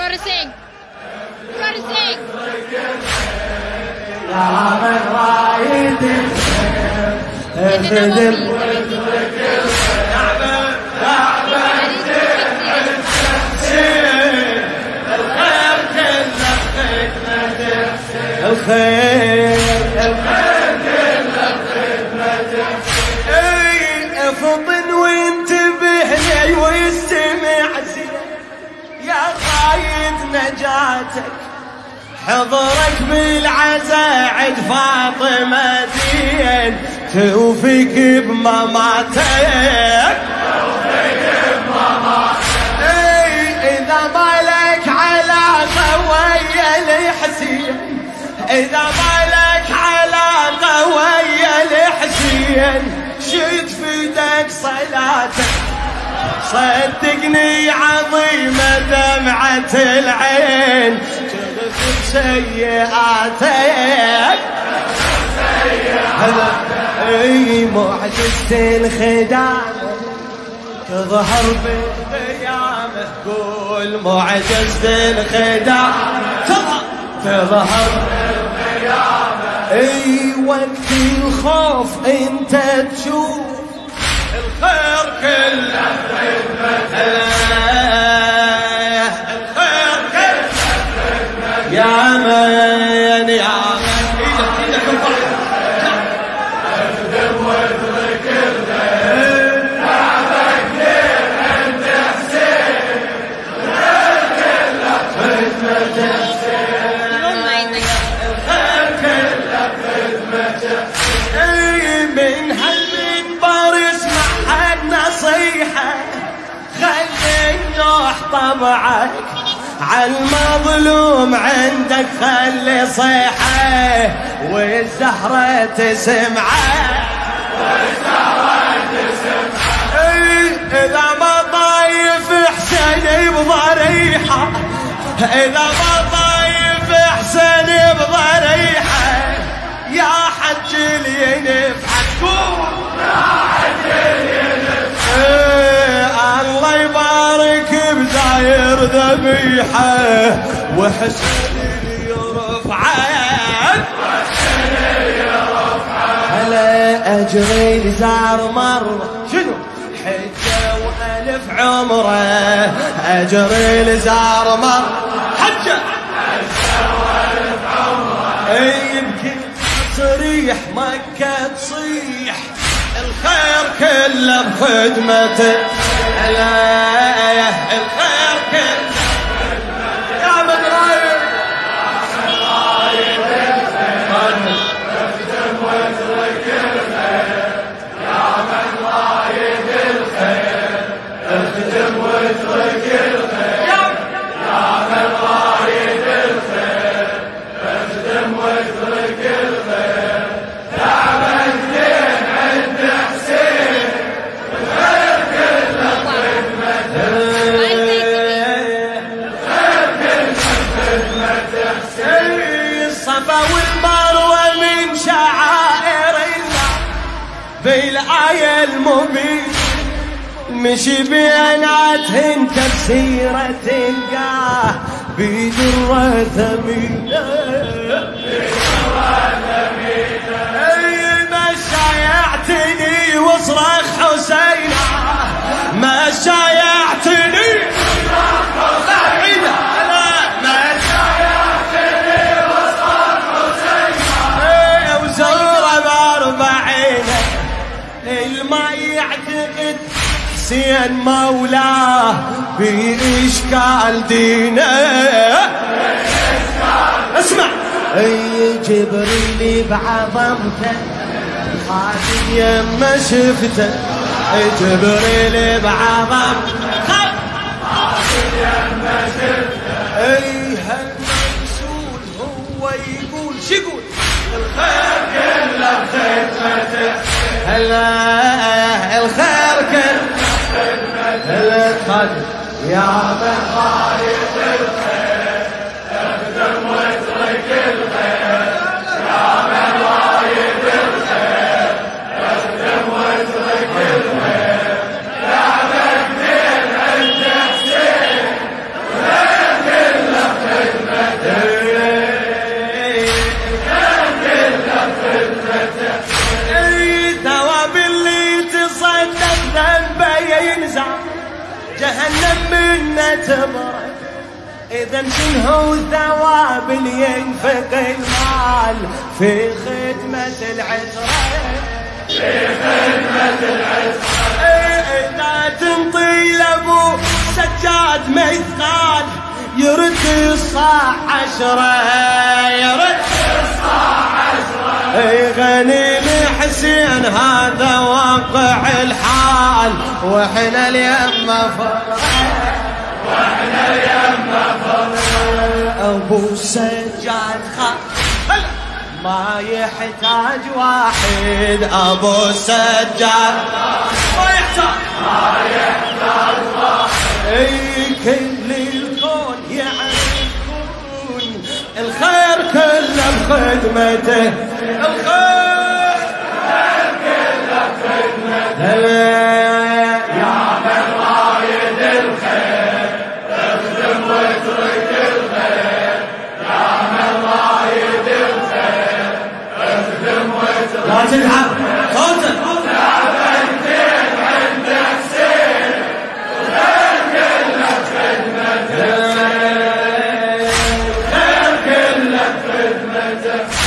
Flourishing. Flourishing. يا من رايد الخير اخدم واترك الخير. الخير كله بخدمة حسين. الخير الخير كله بخدمة حسين. اي افطن وانتبه لي واستمع زين يا رايد نجاتك. حضرك بالعزاء عد فاطمة زين توفيك بمماتك. توفيك بمماتك. اي اذا ما لك علاقة ويا الحسين، اذا ما لك علاقة ويا الحسين شو تفيدك صلاتك؟ صدقني عظيمة دمعة العين تغفر سيئاتك. اي معجزة الخداع تظهر بالقيامة. قول معجزة الخداع تظهر بالقيامة. اي وقت الخوف انت تشوف الخير كله بخدمته. الخير كله بخدمته. يا من يا من ايدك ايدك ارفع. اخدم واترك الخير تعبك لين عند حسين. الخير كله بخدمة حسين. الخير كله بخدمة حسين. اي من هالمنبر اسمع النصيحة، خلي النوح طبعك عالمظلوم عندك، خلي صيحة والزهرة تسمعه. والزهرة تسمعه. إذا ما طايف حسين بضريحة، إذا ما طايف حسين بضريحة يا حج اللي ينفعك. قول يا حج اللي ينفعك. الله يبارك بزاير ذبيحة وحسين يرفعك. وحسين يرفعك. هلا أجري زار مرة شنو حجة وألف عمره. أجري زار مرة حجة وألف عمره. أي بكل تصريح مكة تصيح الخير كله بخدمته. الخير كله يا من رايد الخير اخدم واترك الخير. يا من رايد الخير اخدم واترك الخير. يا من رايد الخير اخدم واترك الخير. تعبك لين عند حسين. الخير كله بخدمته. الخير كله بخدمة حسين. الصفا والمروة من شعائر الله بالآية المبين مشي بيناتهن تفسيرة تلقاه بدرة ثمينة. بدرة ثمينة. مشى يعتني واصرخ حسينا. مشى يعتني واصرخ حسينا. مشى يعتني واصرخ حسينا. وزوره بأربعين الما يعتقد حسين مولاه بإشكال دينه. اسمع اي جبريل بعظمته خادم يما شفته. جبريل بعظمته خادم يما شفته. اي هالمرسول هو يقول شو يقول؟ الخير كله بخدمته. هلا الخير كله بخدمته. خادم يا من رايد الخير اخدم واترك الخير. يا من رايد الخير اخدم واترك الخير. تعبك لين عند حسين. الخير كله جهنم منا تبرد. إذا شنو ثواب اللي ينفق المال في خدمة العترة؟ في خدمة العترة. إذا تنطي لأبو سجاد مثقال يرد الصاع 10، يرد الصاع 10. غنيم حسين هذا واقع الحال، واحنا اليمه فرح، واحنا اليمه فرح. ابو سجاد خال ما يحتاج واحد، ابو سجاد ما يحتاج، ما يحتاج واحد. اي كل الكون يعرفون الخير كله بخدمته، الخير كله بخدمته. يا من رايد الخير اخدم واترك الخير، يا من رايد الخير اخدم واترك. لا تلعب صوتك. عند حسين الخير كله بخدمته، الخير كله بخدمته.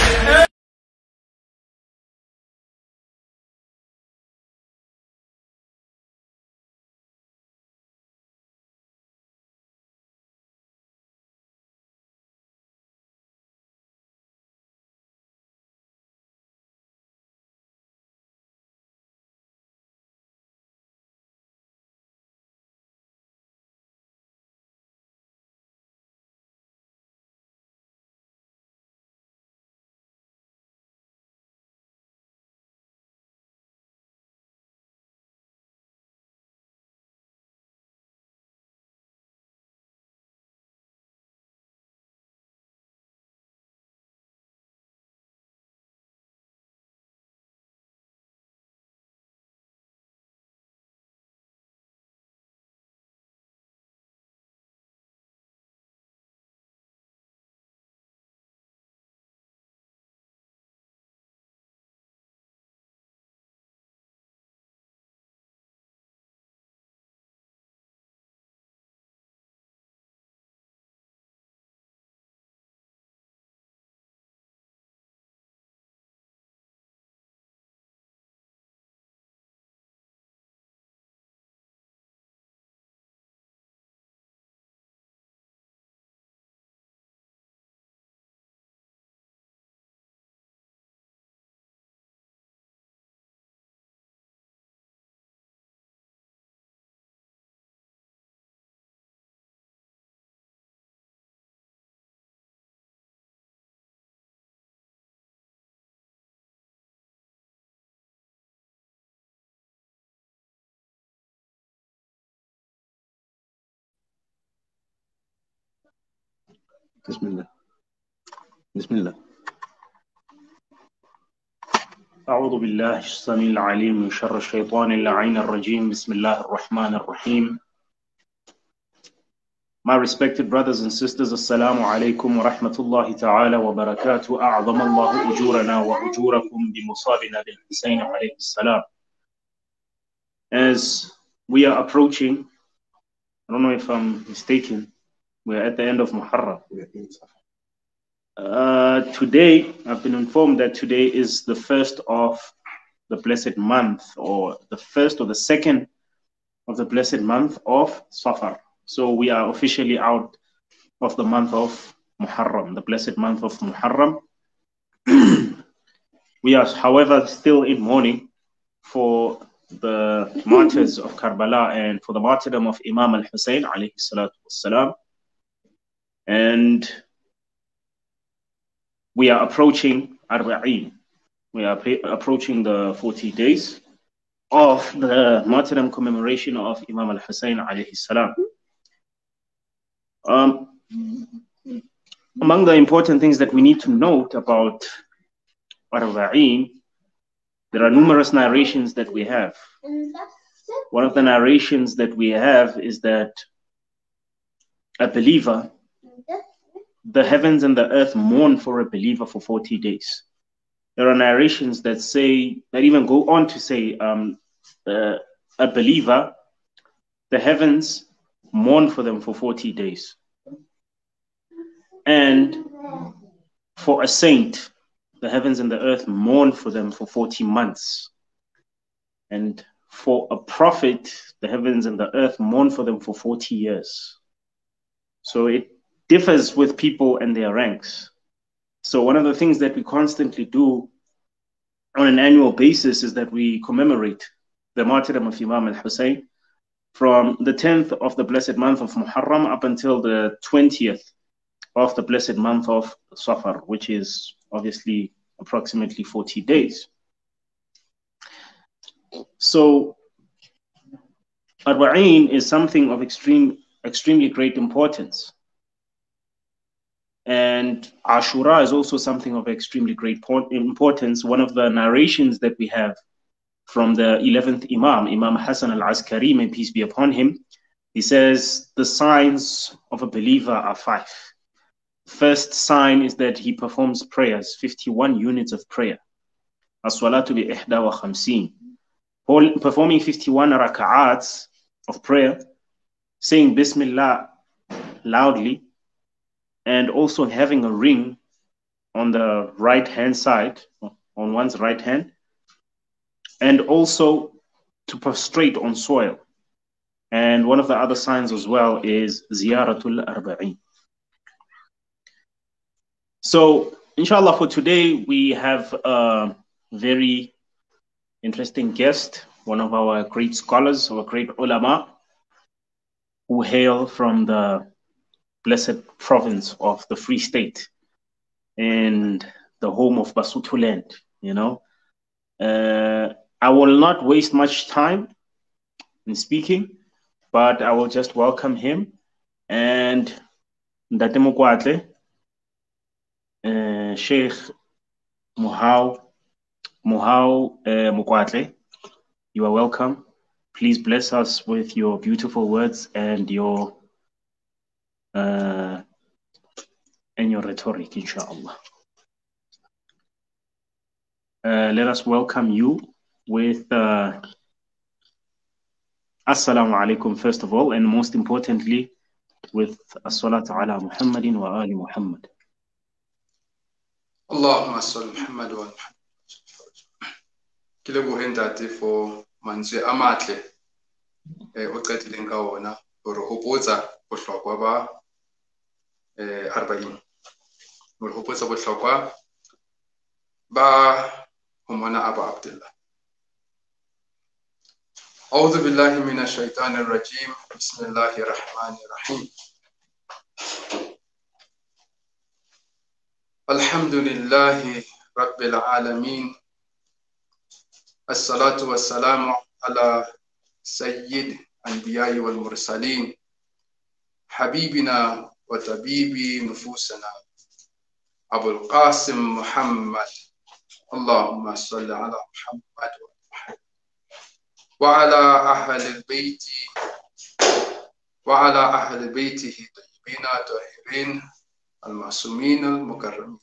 بسم الله. بسم الله. أعوذ بالله السميع العليم من شر الشيطان اللعين الرجيم. بسم الله الرحمن الرحيم. My respected brothers and sisters, Assalamu alaikum wa rahmatullahi ta'ala wa barakatuh. أعظم الله أجورنا وأجوركم بمصابنا بالحسين عليه السلام. As we are approaching, I don't know if I'm mistaken, we are at the end of Muharram. Today, I've been informed that today is the first of the blessed month, or the first or the second of the blessed month of Safar. So we are officially out of the month of Muharram, the blessed month of Muharram. We are, however, still in mourning for the martyrs of Karbala and for the martyrdom of Imam al-Hussein, alayhi salatu wassalam. And we are approaching Arba'in. We are approaching the 40 days of the martyrdom commemoration of Imam al-Hussein alayhi salam. Among the important things that we need to note about Arba'in, there are numerous narrations that we have. One of the narrations that we have is that a believer, the heavens and the earth mourn for a believer for 40 days. There are narrations that say, that even go on to say, a believer, the heavens mourn for them for 40 days. And for a saint, the heavens and the earth mourn for them for 40 months. And for a prophet, the heavens and the earth mourn for them for 40 years. So it differs with people and their ranks. So one of the things that we constantly do on an annual basis is that we commemorate the martyrdom of Imam al-Hussein from the 10th of the blessed month of Muharram up until the 20th of the blessed month of Safar, which is obviously approximately 40 days. So Arba'een is something of extremely great importance. And Ashura is also something of extremely great importance. One of the narrations that we have from the 11th Imam, Imam Hassan al-Askari, may peace be upon him, he says the signs of a believer are five. First sign is that he performs prayers, 51 units of prayer. As-salatu bi ihda wa khamseen. Performing 51 rak'ats of prayer, saying Bismillah loudly, and also having a ring on the right-hand side, on one's right hand, and also to prostrate on soil. And one of the other signs as well is Ziyaratul Arba'een. So, inshallah, for today, we have a very interesting guest, one of our great scholars, our great ulama, who hail from the blessed province of the Free State and the home of Basutoland, you know. I will not waste much time in speaking, but I will just welcome him. And Ntate Mokoatle, Sheikh Mohau Mokoatle, you are welcome. Please bless us with your beautiful words and your rhetoric, inshallah. Let us welcome you with Assalamu alaikum, first of all, and most importantly, with As-salatu ala Muhammadin wa ali Muhammad. Allahumma salli Muhammad wa Muhammad. Ke lebohe ntate for mantswe a matle o qetileng ka ona hore hopotsa bohlokwa ba Arba'in. Hore hopotsa bohlokwa ba ho mona Abu Abdullah. A'udhu billahi minash shaitanir rajim. Bismillahir rahmanir rahim. Alhamdulillahi rabbil alamin. As-salatu was-salamu ala sayyid anbiya'i wal mursalin. Habibina wa tabibi nufusana Abul Qasim Muhammad. Allahumma salli ala Muhammad wa ala ahli al-bayt wa ala ahli baytihi tayyibina tahirin al-ma'sumin al-mukarramin.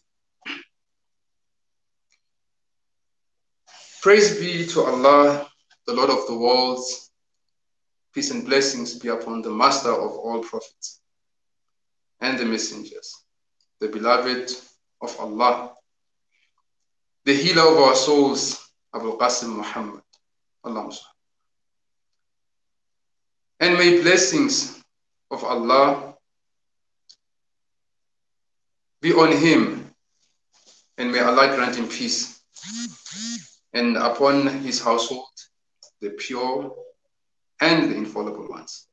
Praise be to Allah, the Lord of the worlds. Peace and blessings be upon the master of all prophets and the messengers, the beloved of Allah, the healer of our souls, Abu Qasim Muhammad. Allahumma. And may blessings of Allah be on him, and may Allah grant him peace, and upon his household, the pure and the infallible ones.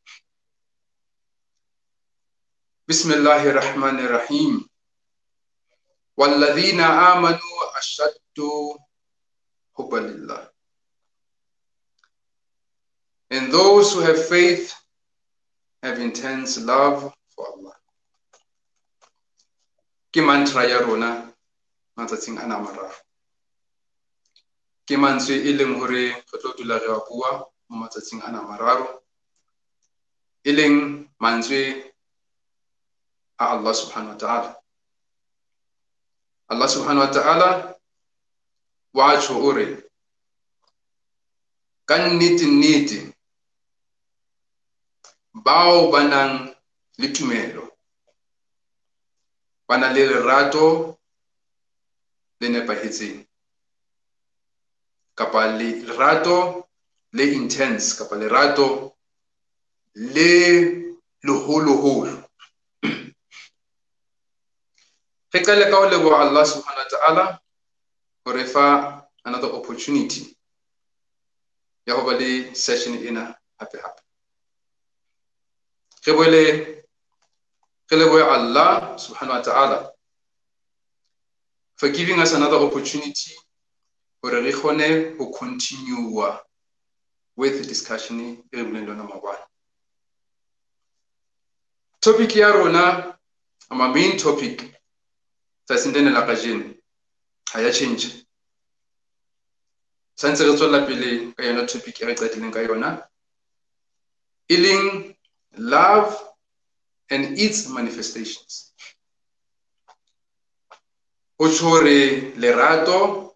Bismillahir Rahmanir Rahim. Walladhina amanu ashaddu hubban lillah. And those who have faith have intense love for Allah. Ke mantra ya rona matsatsing ana mararo. Ke mantswe e leng hore re tlo dula re a bua mo matsatsing ana mararo, e leng mantswe a Allah subhanahu wa ta'ala. Allah subhanahu wa ta'ala wa tjho o re ka nnete nnete Bao ba nang le tumelo, ba na le lerato le nepahetseng, kapa lerato le intense, kapa lerato le leholoholo. Re qale ka ho leboha Allah subhanahu wa ta'ala ho re fa another opportunity ya ho ba le session ena hape hape. Re boele re lebohe Allah subhanahu wa ta'ala for giving us another opportunity hore re kgone ho continue with the discussion e re buileng le yona maobane. Topic ya rona, our main topic tsatsing lena la kajeno ha ya change. Santse re tswella pele ka yona topic e re qadileng ka yona, e leng love and its manifestations. Ho tjho hore lerato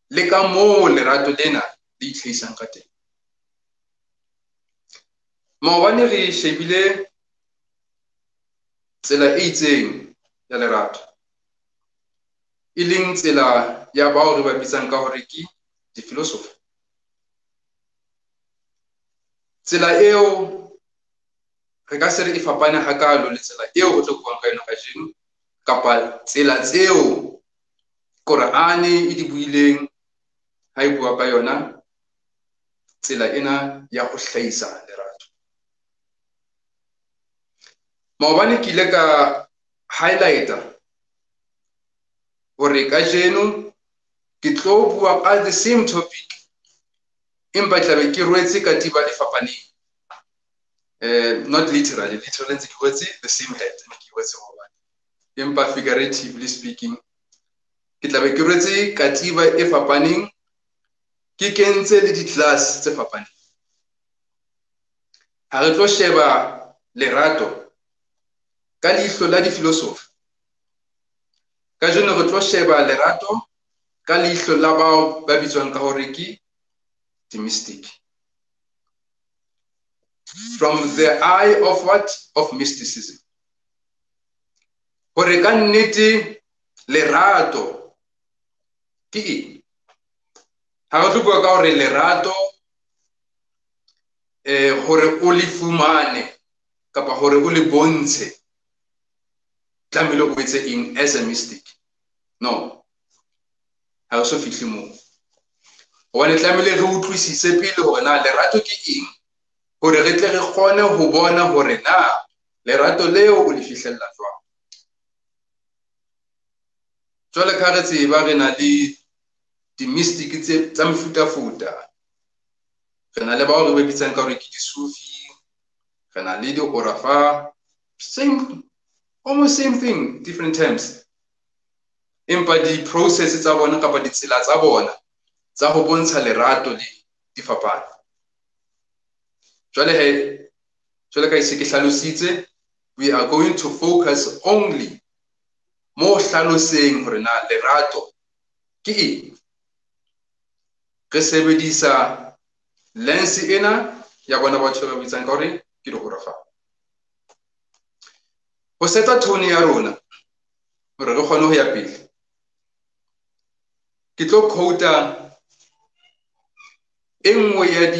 le ka moo lerato lena le itlhahisang ka teng. Maobane re shebile tsela e itseng ya lerato, e leng tsela ya bao re ba bitsang ka hore ke di-philosophy. Tsela eo re ka se re e fapane hakalo le tsela eo re tlo buang ka yona kajeno, kapa tsela tseo Qur'ane e di buileng ha e bua ka yona tsela ena ya ho hlahisa lerato. Maobane ke ile ka highlighta hore kajeno ke tlo bua ka the same topic, empa tla be ke rwetse katiba e fapaneng. Not literally, literally ntse ke rwetse the same hat ne ke rwetse maobane, empa figuratively speaking ke tla be ke rwetse katiba e fapaneng, ke kentse le di-class tse fapaneng. Ha re tlo sheba lerato ka leihlo la di-philosophy, kajeno re tlo sheba lerato ka leihlo la bao ba bitswang ka hore ke di-mystic. From the eye of what? Of mysticism. Hore ka nnete lerato ke eng? Ha re tlo bua ka hore lerato hore o le fumane kapa hore o le bontshe, tlamehile o etse eng as a mystic? No, ha re so fihle moo. Hobane tlamehile re utlwisise pele hore na lerato ke eng, hore re tle re kgone ho bona hore na lerato leo o le fihlella jwang. Jwale ka re tseba re na le di-mystic tsa mefutafuta. Re na le bao re ba bitsang ka hore ke di-Sufi, re na le di-Orafa, same, almost same thing, different terms. Empa di-process tsa bona kapa ditsela tsa bona tsa ho bontsha lerato le di fapane. Jwale he, jwale ka ise ke hlalositse, we are going to focus only mo hlaloseng hore na lerato ke eng. Re sebedisa lens ena ya bona batho ba bitsang ka hore ke di-Orafa. Ho seta tone ya rona hore re kgone ho ya pele, ke tlo quota e nngwe ya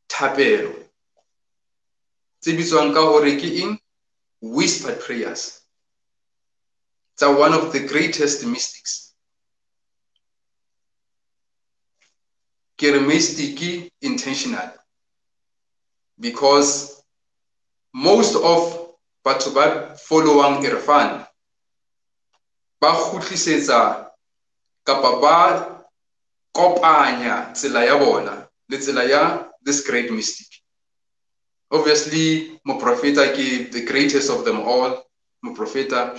dithapelo tse bitswang ka hore ke eng? Whispered prayers tsa one of the greatest mystics. Ke re mystic intentional because most of batho ba followang Irfan ba kgutlisetsa kapa ba kopanya tsela ya bona le tsela ya this great mystic. Obviously, moprofeta ke the greatest of them all, moprofeta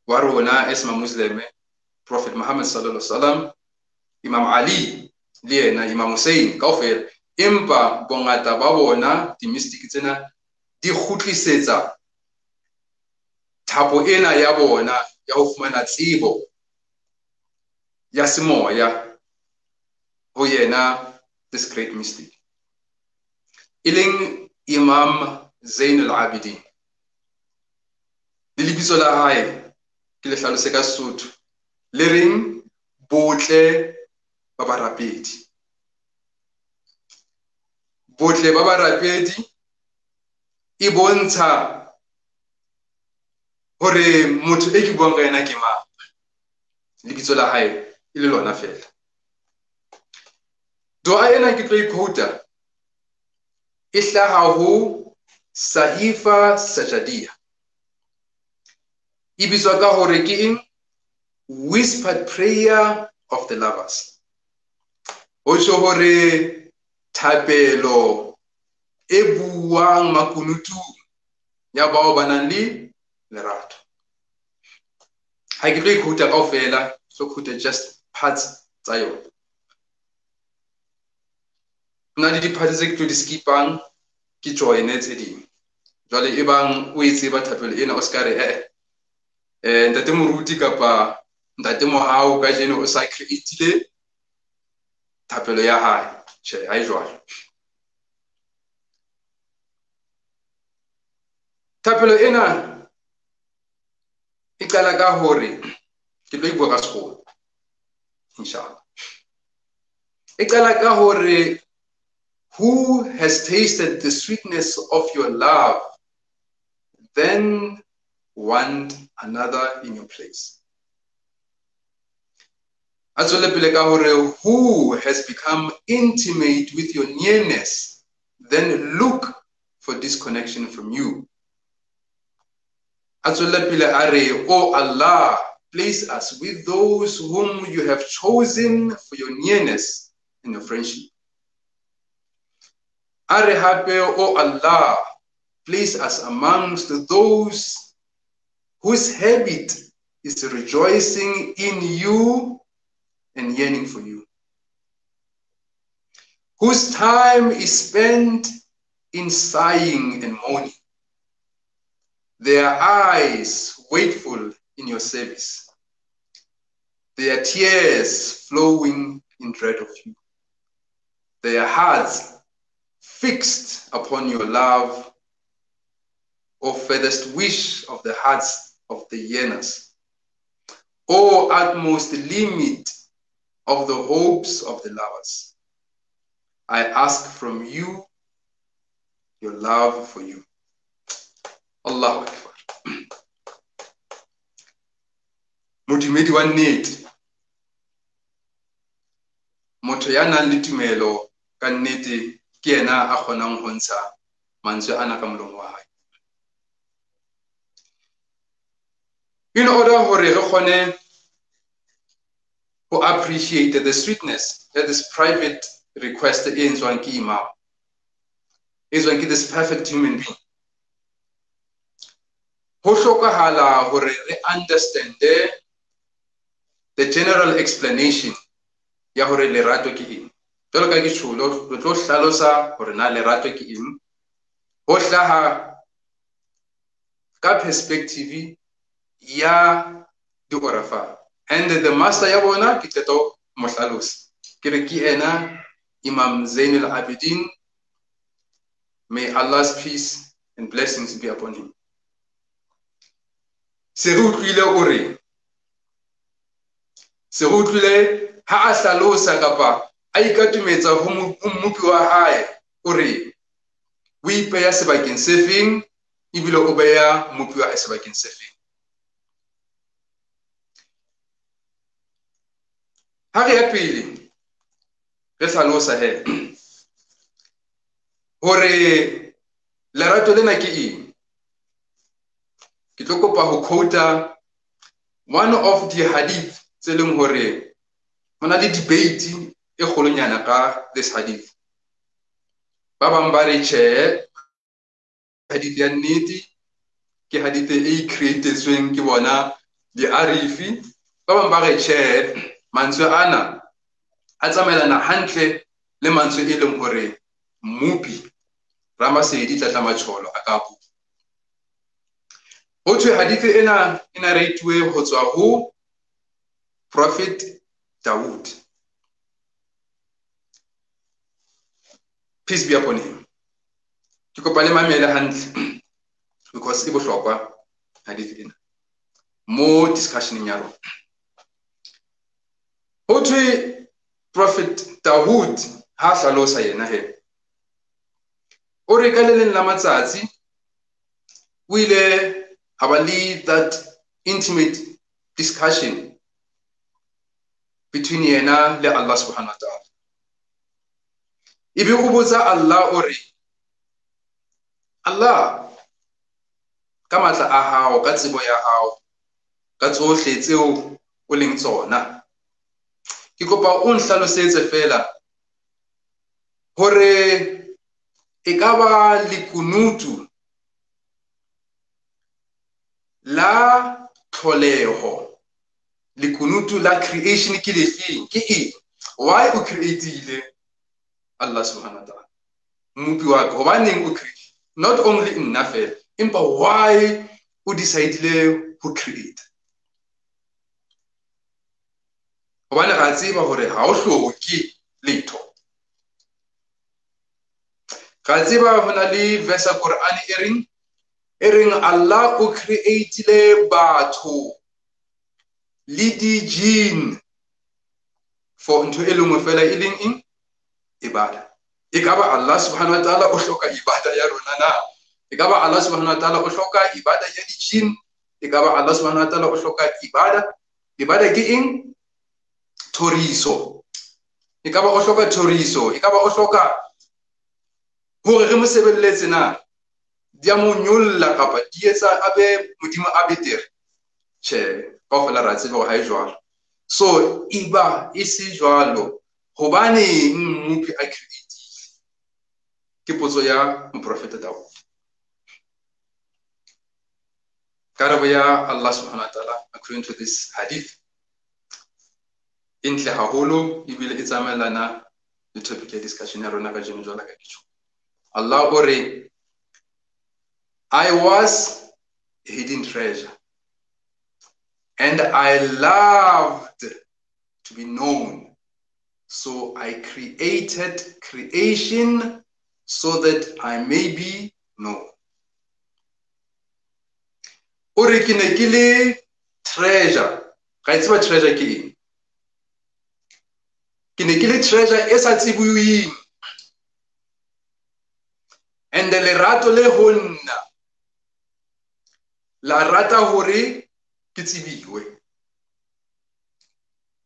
wa rona as ma-Muslim, Prophet Muhammad sallallahu alaihi wasallam, Imam Ali le yena, Imam Hussein kaofela. Empa bongata ba bona di-mystic tsena di kgutlisetsa thapo ena ya bona ya ho fumana tsebo ya semoya ho yena this great mystic. E leng Imam Zainul Abidin. Le lebitso la hae ke le hlalose ka Sesotho le reng botle ba barapedi. Botle ba barapedi e bontsha hore motho e ke buang ka yena ke mang, lebitso la hae e le lona fela. Dua ena ke tlo e quota e hlaha ho Sahifa Sajadia, e bitswa ka hore ke eng? Whispered Prayer of the Lovers. Ho tjho hore thapelo e buang makunutung ya bao ba nang le lerato. Ha ke tlo e quota kaofela, tlo quota just parts tsa yona. Ho na le di-parts tse ke tlo di skipang, ke joine tse ding. Jwale e bang o e tseba thapelo ena, o ska re ntate moruti kapa ntate Mohau kajeno o sa create-ile thapelo ya hae. Tjhe, ha e jwalo. Thapelo ena e qala ka hore ke tlo e bua ka Sekgowa inshallah. E qala ka hore who has tasted the sweetness of your love then want another in your place. A tswele pele ka hore who has become intimate with your nearness then look for disconnection from you. A tswele pele a re, O Allah, place us with those whom you have chosen for your nearness and your friendship. A re hape, O Allah, place us amongst those whose habit is rejoicing in you and yearning for you, whose time is spent in sighing and mourning, their eyes waitful in your service, their tears flowing in dread of you, their hearts fixed upon your love, O furthest wish of the hearts of the yearners, O utmost limit of the hopes of the lovers. I ask from you your love for you. Allahu Akbar. Modumedi wa nnete, motho ya nang le tumelo ka nnete ke yena a kgonang ho ntsha mantswe ana ka molomo wa hae. In order hore re kgone ho appreciate the sweetness that this private request e entswang ke imam, e entswang ke this perfect human being, ho hlokahala hore re understand the general explanation ya hore lerato ke eng. Jwalo ka ke tjholo, re tlo hlalosa hore na lerato ke eng, ho hlaha ka perspective ya di-orafa. And the master ya bona ke qeta mo hlalosa, ke re ke ena Imam Zainul Abidin, may Allah's peace and blessings be upon him. Se re utlwile o re, se re utlwile ha a hlalosa kapa a ikatumetsa ho mmopi wa hae, o re o ipeya sebakeng se feng ebile o beya mmopi wa hae sebakeng se feng. Ha re ya pele re hlalosa he hore lerato lena ke eng, ke tlo kopa ho quota one of the hadith tse leng hore ho na le debate e kgolonyana ka this hadith. Ba bang ba re tjhe, hadith ya nnete ke hadith e createtsweng ke bona di-arifi. Ba bang ba re tjhe, mantswe ana a tsamaelana hantle le mantswe e leng hore Mmopi Ramasedi Tlatlamatjholo a ka bua. Ho thwe hadith ena e narrate-uwe ho tswa ho Prophet Dawood, peace be upon him. Ke kopa le mamele hantle because e bohlokwa hadith ena mo discussioneng ya rona. Ho thwe Prophet Dawood ha hlalosa yena he, o re ka le leng la matsatsi o ile a ba le that intimate discussion between yena le Allah subhanahu wa ta'ala. Ebe o botsa Allah o re, Allah, ka matla a hao, ka tsebo ya hao, ka tsohle tseo o leng tsona, ke kopa o nhlalosetse fela hore e ka ba lekunutu la tlholeho, lekunutu la creation ke lefeng, ke eng? Why o creatile Allah subhanahu wa ta'ala, mmopi wa ka, hobaneng o create? Not only nna fela, empa why o decidile ho create? Hobane ra tseba hore ha o hloke letho. Ra tseba ho na le verse ya Quran e reng Allah o creatile batho le di-jinn for ntho e le nngwe fela, e leng eng? Ibada. E ka ba Allah subhanahu wa ta'ala o hloka ibada ya rona na? E ka ba Allah subhanahu wa ta'ala o hloka ibada ya di-jinn? E ka ba Allah subhanahu wa ta'ala o hloka ibada? Ibada ke eng? Thoriso. E ka ba o hloka thoriso, e ka ba o hloka hore re mo sebeletse na? Di a mo nyolla kapa di etsa a be modimo a betere? Tjhe, kaofela ra tseba hore ha e jwalo. So iba e se jwalo, hobaneng mmopi a creatile? Ke potso ya moprofeta Dawood. Karabo ya Allah subhanahu wa ta'ala according to this hadith e ntle haholo ebile e tsamaelana le topic ya discussion ya rona kajeno jwalo ka ke tjho. Allah o re, I was a hidden treasure and I loved to be known, so I created creation so that I may be known. O re ke ne ke le treasure. Ga e tseba treasure ke eng? Ke ne ke le treasure e sa tsebuweng. And lerato le ho nna la rata hore ke tsebiwe.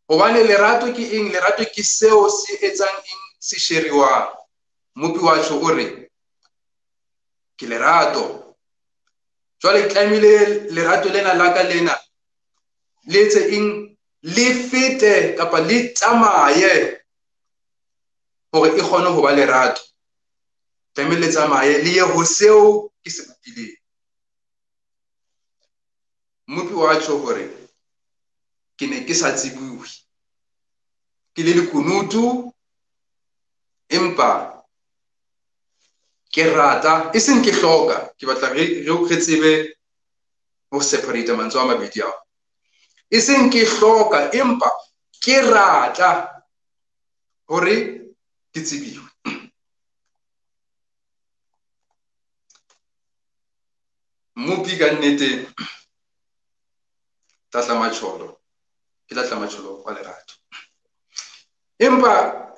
Hobane lerato ke eng? Lerato ke seo se etsang eng, se sheriwang. Mmopi wa tjho o re ke lerato. Jwale tlamehile lerato lena la ka lena le etse eng? Le fete kapa le tsamaye hore e kgone ho ba lerato. Tlamehile le tsamaye le ye ho seo ke se bopileng. Mmopi wa tjho hore ke ne ke sa tsebuwe, ke le lekunutu, empa ke rata, e seng ke hloka. Ke batla re tsebe ho separate mantswe a mabedi ao. E seng ke hloka, empa ke rata hore ke tsebiwe. Mmopi ka nnete tlatla matjholo, ke tlatla matjholo wa lerato. Empa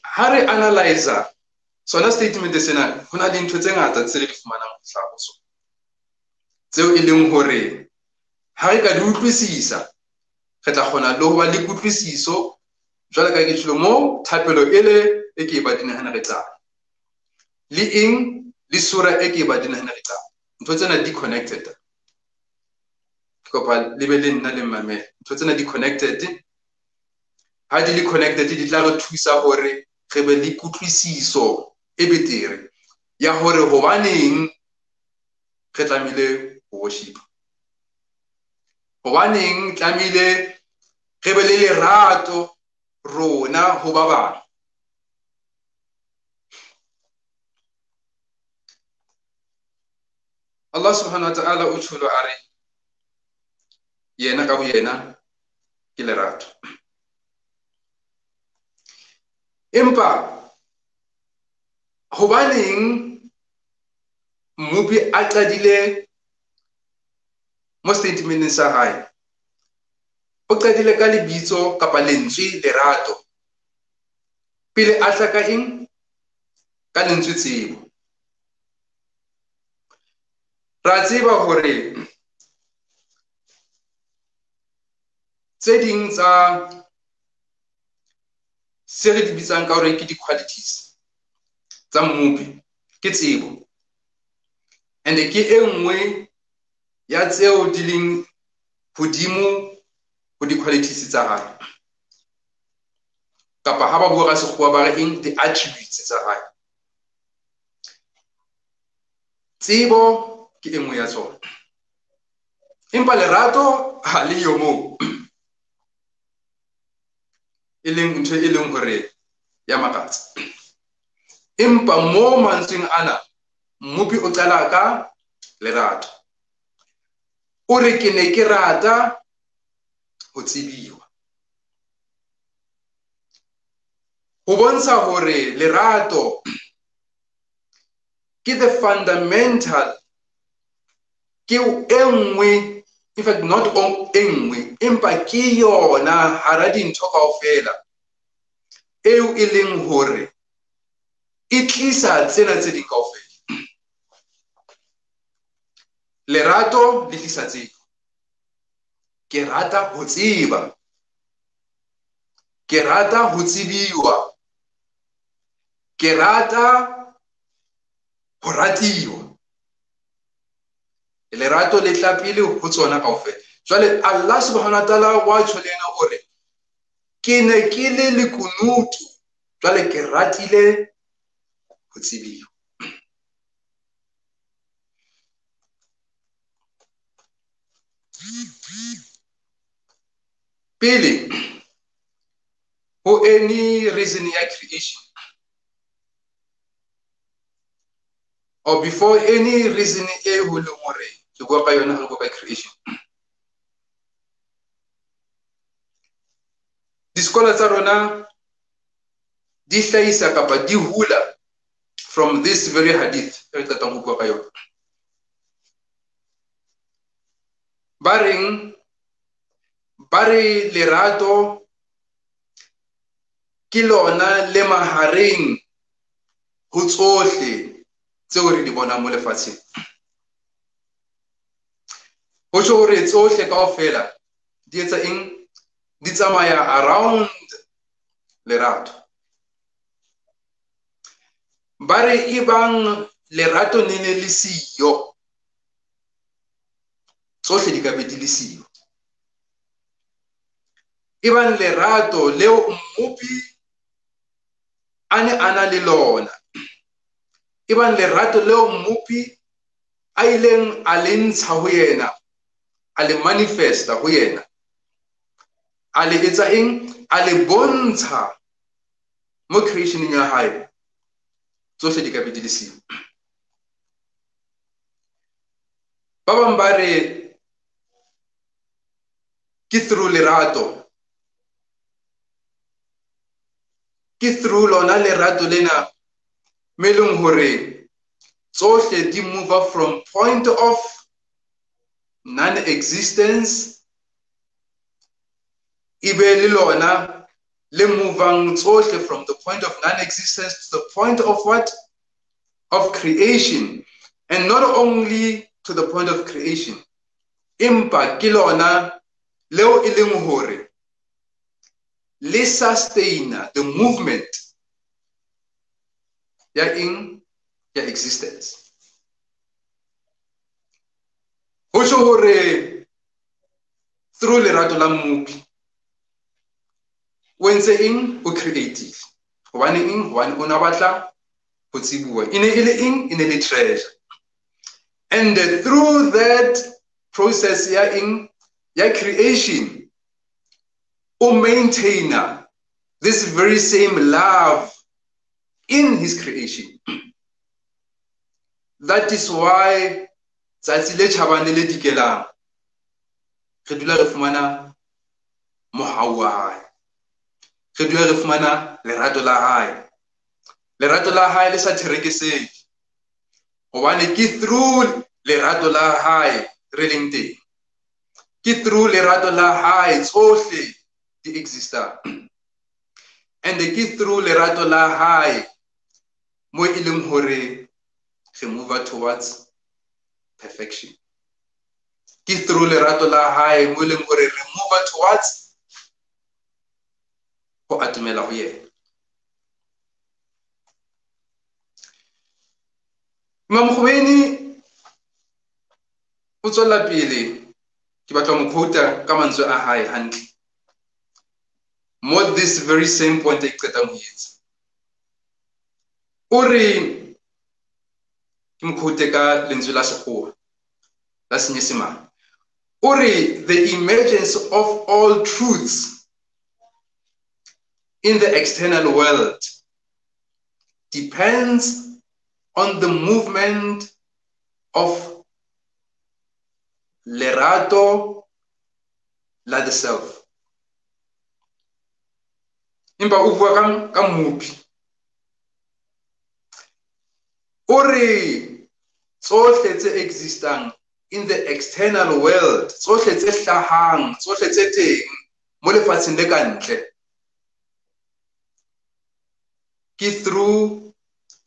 ha re analyzer sona statement sena, ho na le ntho tse ngata tse re di fumanang ho hlaha ho sona, tseo e leng hore ha re ka di utlwisisa re tla kgona le ho ba le kutlwisiso. Jwale ka ke tjhelo mo thapelo ele e ke e badileng ha re qala, le eng le sura e ke e badileng ha re qala, ntho tsena di connected. Ke kopa le be le nna le mmamele. Ntho tsena di connected. Ha di le connected di tla re thusa hore re be le kutlwisiso e betere ya hore hobaneng re tlamehile ho worship, hobaneng tlamehile re be le lerato rona ho ba bang. Allah subhanahu wa ta'ala o tjholo a re yena ka boyena ke lerato. Empa hobaneng Mmopi a qadile mo statementeng sa hae, o qadile ka lebitso kapa lentswe lerato, pele a tla ka eng? Ka lentswe tsebo. Ra tseba hore tse ding tsa se re di bitsang ka hore ke di-qualities tsa Mmopi ke tsebo, and ke e nngwe ya tseo di leng hodimo ho di-qualities tsa hae, kapa ha ba bua ka sekgowa ba re eng? Di-attributes tsa hae. Tsebo ke e nngwe ya tsona, empa lerato ha le yo moo, e leng ntho e leng hore ya makatsa. Empa mo mantsweng ana Mmopi o qala ka lerato. O re ke ne ke rata ho tsebiwa, ho bontsha hore lerato ke the fundamental, ke e nngwe, in fact not e nngwe, empa ke yona hara dintho kaofela eo e leng hore e tlisa tsena tse ding kaofela. Lerato le tlisa tsebo. Ke rata ho tseba, ke rata ho tsebiwa, ke rata ho ratiwa. Lerato le tla pele ho tsona kaofela. Jwale Allah subhanahu wa ta'ala wa tjho le yena o re ke ne ke le lekunutu, jwale ke ratile ho tsebiwa. Pele ho any reason ya creation, or before any reason e ho leng hore ke bua ka yona ha re bua ka creation, di-scholar tsa rona di hlahisa kapa di hula from this very hadith e re qetang ho bua ka yona. Ba reng? Ba re lerato ke lona le mahareng ho tsohle tseo re di bonang mo lefatsheng. Ho tjho hore tsohle kaofela di etsa eng? Di tsamaya around lerato. Ba re ebang lerato ne ne le siyo, tsohle di ka be di le siyo. Ebang lerato leo Mmopi a ne a na le lona, ebang lerato leo Mmopi a ileng a le ntsha ho yena, a le manifesta ho yena, a le etsa eng? A le bontsha mo creationeng ya hae, tsohle di ka be di le siyo. Ba bang ba re ke through lerato, ke through lona lerato lena me leng hore tsohle di move from point of non-existence, e be le lona le movang tsohle from the point of non-existence to the point of what? Of creation. And not only to the point of creation, empa ke lona leo e leng hore le sustain the movement ya eng? Ya existence. Ho tjho hore through lerato la Mmopi o entse eng? O creative. Hobane eng? Hobane o na batla ho tsebuwa. E ne e le eng? E ne le treasure. And through that process ya eng? Ya creation, o maintainer this very same love in his creation. That is why tsatsi le tjhabang le le dikelang re dula re fumana mohau wa hae, re dula re fumana lerato la hae, lerato la hae le sa therekeseng. Hobane ke through lerato la hae re leng teng. Ke through lerato la hae tsohle di exista. And ke through lerato la hae mo e leng hore re move towards perfection. Ke through lerato la hae mo e leng hore re move towards ho atomela ho yena. Imam Khomeini o tswella pele, ke batla ho mo quote ka mantswe a hae hantle. Mo this very same point e qetang ho etsa. O re, ke mo quote ka lentswe la Sekgowa la Senyesemane. O re, the emergence of all truths in the external world depends on the movement of lerato la the self. Empa o bua ka mmopi. O re tsohle tse existang in the external world, tsohle tse hlahang, tsohle tse teng mo lefatsheng le ka ntle, ke through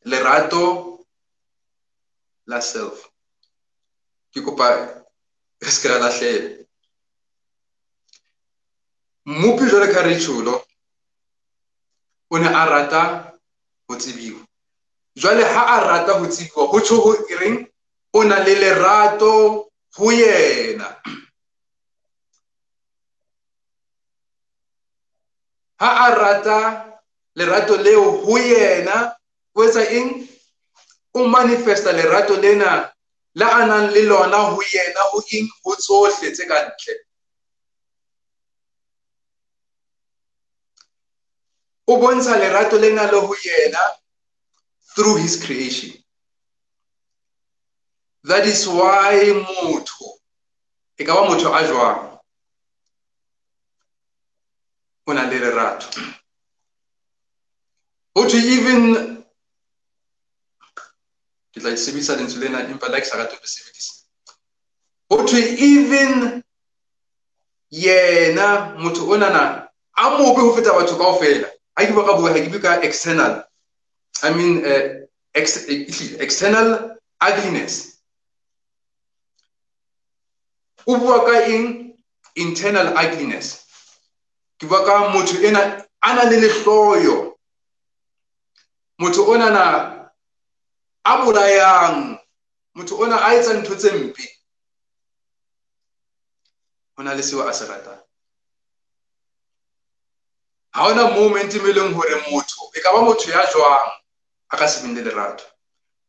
lerato la self. Ke kopa re se ke ra lahlela. Mmopi jwalo ka re tjholo, o ne a rata ho tsebiwa. Jwale ha a rata ho tsebiwa, ho tjho ho reng? O na le lerato ho yena. Ha a rata lerato leo ho yena, o etsa eng? O manifesta lerato lena la a nang le lona ho yena, ho eng? Ho tsohle tse ka ntle. O bontsha lerato lena le ho yena through his creation. That is why motho, e ka ba motho a jwang, o na le lerato. Ho thwe even, ke tla sebedisa lentswe lena empa le ha ke sa rate ho le sebedisa. Ho thwe even yena motho onana a mobe ho feta batho kaofela. Ha ke bua ka bua, ha ke bue ka external. I mean, external ugliness. O bua ka eng? Internal ugliness. Ke bua ka motho ena a na le lehloyo. Motho onana a bolayang, motho ona a etsa ntho tse mpe, ho na le seo a se ratang. Ha hona moment e leng hore motho e ka ba motho ya jwang a ka se beng le lerato.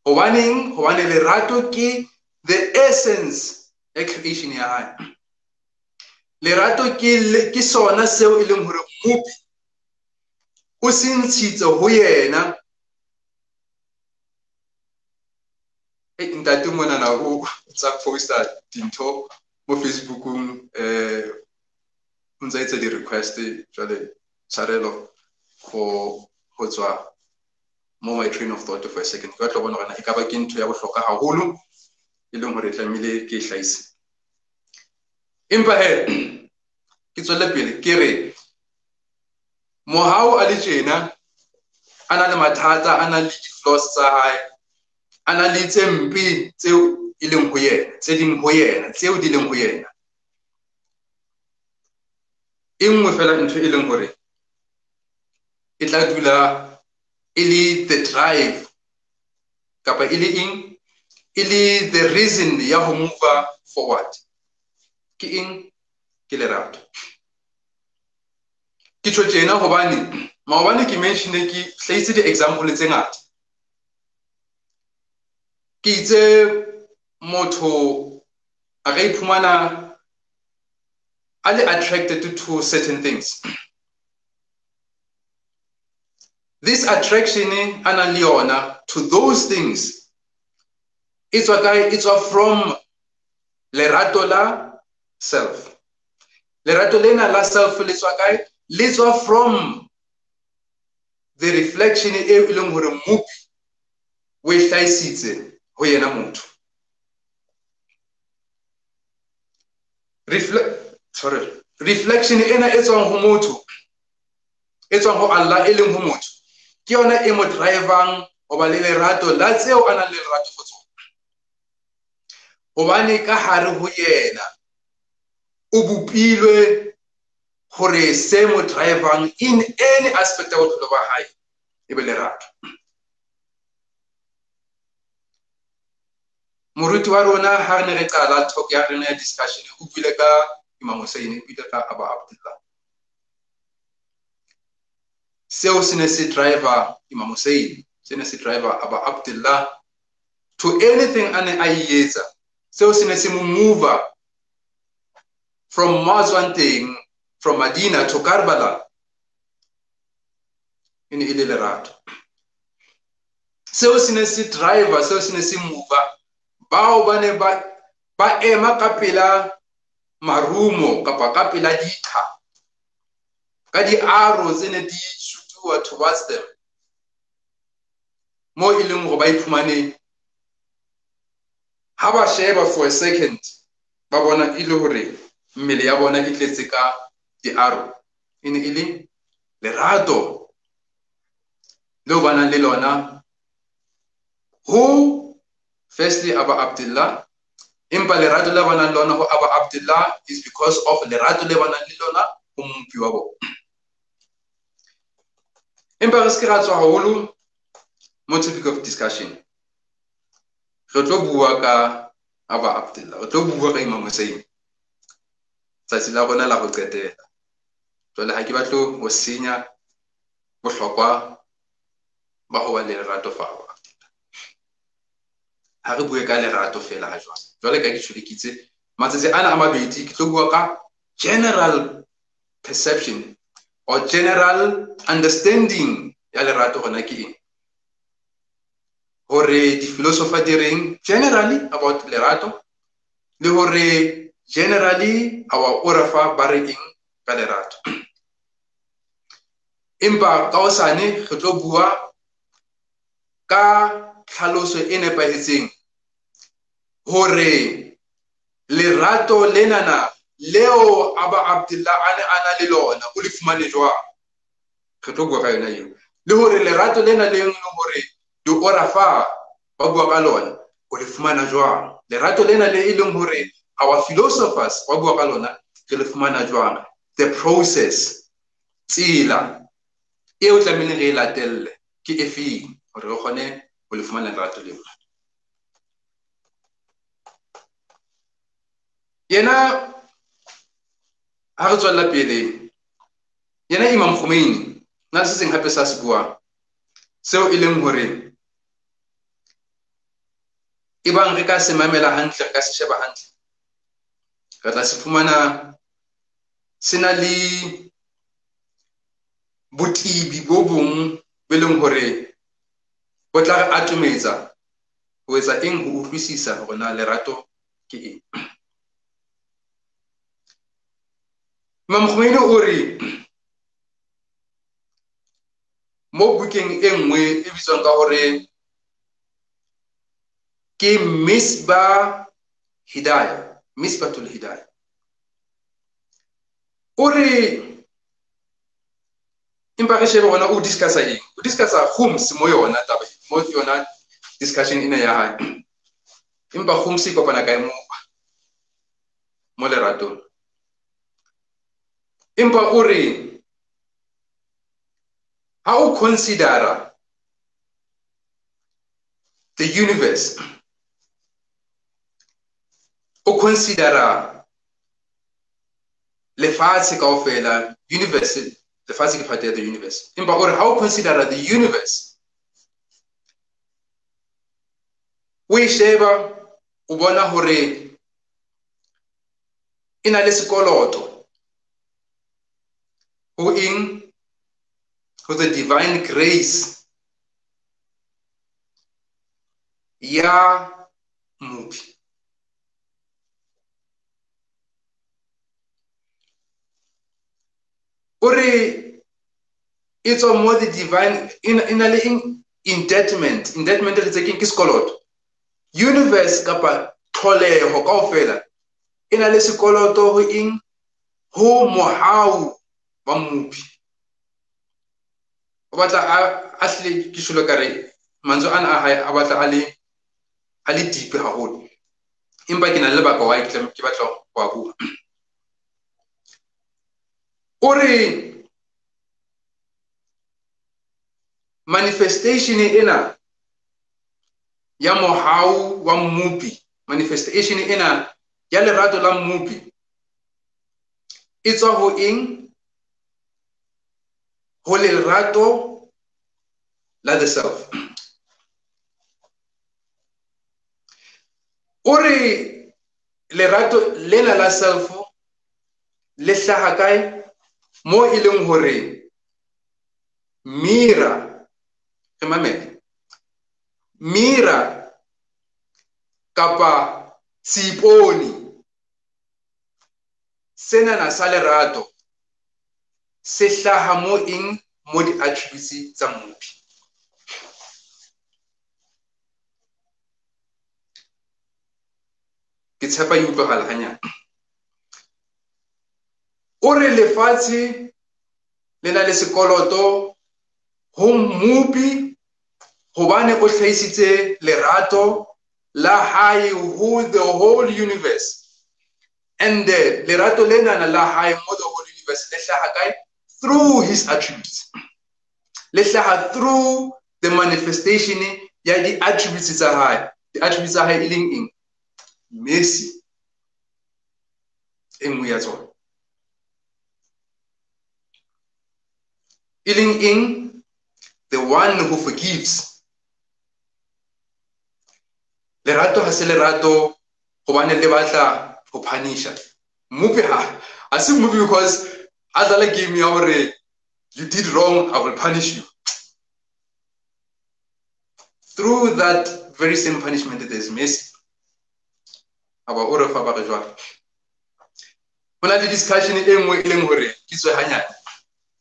Hobaneng? Hobane lerato ke the essence ya creation ya hae. Lerato ke sona seo e leng hore Mmopi o se ntshitse ho yena. Ntate monana o tsa posta dintho mo Facebookong, o ntsa etsa di-request jwale tshwarelo for ho tswa mo my train of thought for a second. Ke batla ho bona hore na e ka ba ke ntho ya bohlokwa haholo e leng hore tlamehile ke e hlahise. Empa he, ke tswelle pele ke re Mohau a le tjena a na le mathata, a na le di-flaws tsa hae, a na le tse mpe tseo e leng ho yena, tse ding ho yena, tseo di leng ho yena. E nngwe fela ntho e leng hore e tla dula e le the drive kapa e le eng, e le the reason ya ho move forward. Ke eng? Ke lerato. Ke tjho tjena hobane maobane ke mention-e, ke hlahise di-example tse ngata. Ke itse motho a ka iphumana a le attracted to certain things. This attraction a nang le yona to those things e tswa kae? E tswa from lerato la self. Lerato lena la self le tswa kae? Le tswa from the reflection e leng hore Mmopi o e hlahisitse ho yena motho. Reflection ena e tswang ho motho, e tswang ho Allah e leng ho motho, ke yona e mo drivang ho ba le lerato la tseo a nang le lerato for tsona. Hobane ka hare ho yena o bopilwe hore se mo drivang in any aspect ya bophelo ba hae e be lerato. Moruti wa rona ha re ne re qala talk ya rena ya discussion o buile ka Imam Hussein, o buile ka Aba Abdullah. Seo se ne se driver Imam Hussein, se ne se driver Aba Abdullah to anything a ne a e etsa. Seo se ne se mo mover from mo teng, from Medina to Karbala, e ne e le lerato. Seo se ne se driver, seo se ne se mover bao ba ne ba ema ka pela marumo kapa ka pela diqha, ka di-arrow tse ne di shootiwa towards them, mo e leng hore ba iphumane ha ba sheba for a second ba bona e le hore mmele ya bona e tletse ka di-arrow. E ne e le lerato leo ba nang le lona ho firstly Aba Abdullah, empa lerato le ba nang le lona ho Aba Abdullah is because of lerato le ba nang le lona ho Mmopi wa bona. Empa re se ke ra tswa haholo mo topic of discussion. Re tlo bua ka Aba Abdullah, re tlo bua ka Imam Hussein tsatsi la rona la ho qetela. Jwale ha ke batle ho senya bohlokwa ba ho ba le lerato fa Aba Abdullah. Ha re bue ka lerato fela ha jwale. Jwale ka ke tjho matsatsi ana a mabedi ke tlo bua ka general perception or general understanding ya lerato hona ke eng. Hore di-philosopher di reng generally about lerato, le hore generally our orafa ba re eng ka lerato. Empa ka hosane re tlo bua ka tlhaloso e nepahetseng hore lerato lenana leo Aba Abdullah a ne a na le lona o le fumane jwang. Re tlo bua ka yona eo, le hore lerato lena le hore di-orafa ba bua ka lona o le fumana jwang. Lerato lena le e leng hore our philosophers ba bua ka lona re le fumana jwang. The process, tsela eo tlamehileng re e latelle ke efeng hore re kgone ho le fumana lerato leo. Yena ha re tswella pele, yena Imam Khomeini na se seng hape sa se buang seo e leng hore ebang re ka se mamela hantle, re ka se sheba hantle, re tla se fumana se na le botibi bo bong bo leng hore bo tla re atometsa ho etsa eng, ho utlwisisa hore na lerato ke eng. Imam Khomeini o re mo bukeng e nngwe e bitswang ka hore ke Misbah Hidayah, Misbatul Hidayah, o re empa re shebe hona o discussa eng, o discussa khums mo yona taba, mo yona discussion ena ya hae. Empa khums e kopana kae mo leratong. Empa o re ha o considera the universe, o considera lefatshe kaofela, universe, lefatshe ke part ya the universe. Empa o re ha o considera the universe, o e sheba o bona hore e na le sekoloto ho eng, ho the divine grace ya Mmopi. O re e tswa mo the divine, e na le indebtment. Indebtment re tse ke sekoloto. Universe kapa tlholeho kaofela e na le sekoloto ho eng? Ho mohau wa Mmopi. O batla a hlile ke tjholo ka re mantswe ana a hae a batla a le deep haholo. Empa ke na le lebaka why ke batla ho a bua. O re manifestation ena ya mohau wa Mmopi, manifestation ena ya lerato la Mmopi e tswa ho eng? Ho lerato la the self. O re lerato lena la self le hlaha kae? Mo e leng hore mira, re mamele, mira kapa seipone senana sa lerato se hlaha mo eng? Mo di-attributes tsa Mmopi. Ke tshepa e utlwahala hanyane. O re lefatshe le na le sekoloto ho Mmopi hobane o hlahisitse lerato la hae ho the whole universe. And lerato lena la hae mo the whole universe le hlaha kae? Through his attributes. Le hlaha through the manifestation ya di-attributes tsa hae. Di-attributes tsa hae e leng eng? Mercy. E nngwe ya tsona. E leng eng? The one who forgives. Lerato ha se lerato hobane le batla ho punisha. Mmopi ha se Mmopi because a dlala game ya hore you did wrong, I will punish you. Through that very same punishment there is mercy. Aba o re fa ba re jwang. Ho na le discussion e nngwe e leng hore ke tswe hanyane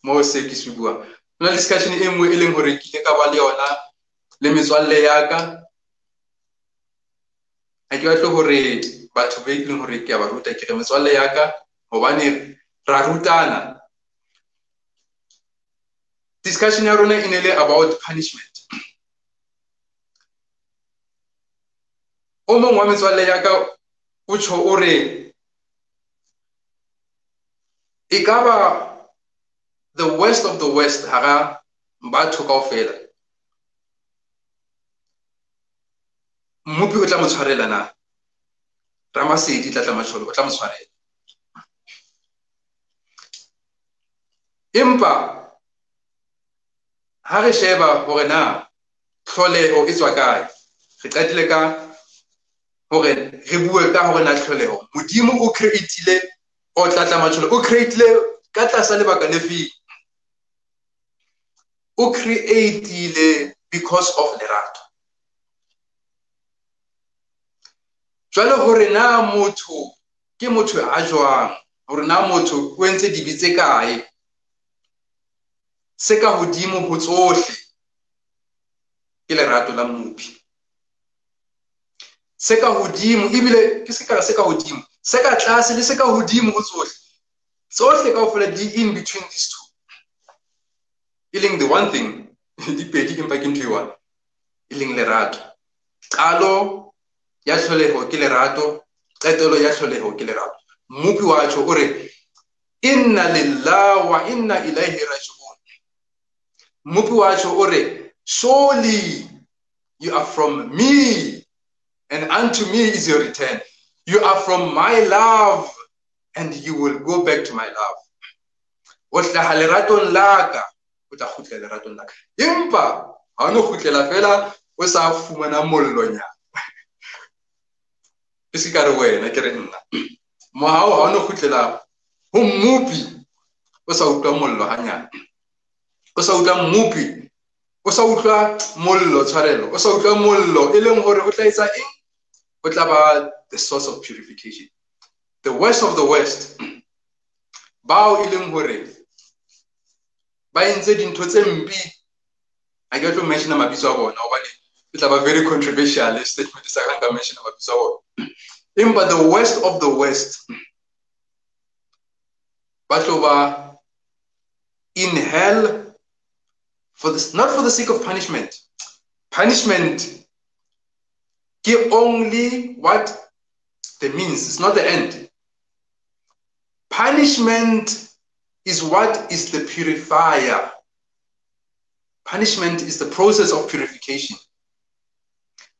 mo se ke se buang. Ho na le discussion e nngwe e leng hore ke ile ka ba le yona le metswalle ya ka. Ha ke batle hore batho be leng hore ke a ba ruta, ke re metswalle ya ka hobane ra rutana. Discussion ya rona e ne le about punishment. O mong wa metswalle ya ka o tjho o re e ka ba the worst of the worst hara batho kaofela. Mmopi o tla mo tshwarela na? Ramasedi tla tla matsholo o tla mo tshwarela. Empa ha re sheba hore na tlholeho e tswa kae, re qadile ka hore re bue ka hore na tlholeho Modimo o create-ile o tla matsholo o create-ile ka tlasa lebaka le feng? O create-ile because of lerato. Jwale hore na motho ke motho a jwang, hore na motho o entse dibe tse kae, se ka hodimo ho tsohle ke lerato la Mmopi. Se ka hodimo ebile ke se ka se ka hodimo, se ka tlase le se ka hodimo ho tsohle. Tsohle kaofela di in between these two. E leng the one thing, di pedi empa ke ntho e one, e leng lerato. Qalo ya tlholeho ke lerato, qetelo ya tlholeho ke lerato. Mmopi wa tjho o re inna lillahi wa inna ilaihi raji'un. Mmopi wa tjho o re surely you are from me and unto me is your return. You are from my love and you will go back to my love. O hlaha leratong la ka, o tla kgutlela leratong la ka. Empa ha o no kgutlela fela o sa fumana mollonyana. Ke se ka re wena ke re nna. Mohau ha o no kgutlela ho Mmopi o sa utlwa mollo hanyane. O sa utlwa Mmopi, o sa utlwa mollo tshwarelo, o sa utlwa mollo e leng hore o tla etsa eng? O tla ba the source of purification. The worst of the worst bao e leng hore ba entse dintho tse mpe, ha ke tlo mention mabitso a bona hobane E tla ba very controversial statement sa ka nka mention mabitso a bona. Empa the worst of the worst ba tlo ba in hell for this, not for the sake of punishment. Punishment ke only what the means, it's not the end. Punishment is what is the purifier. Punishment is the process of purification.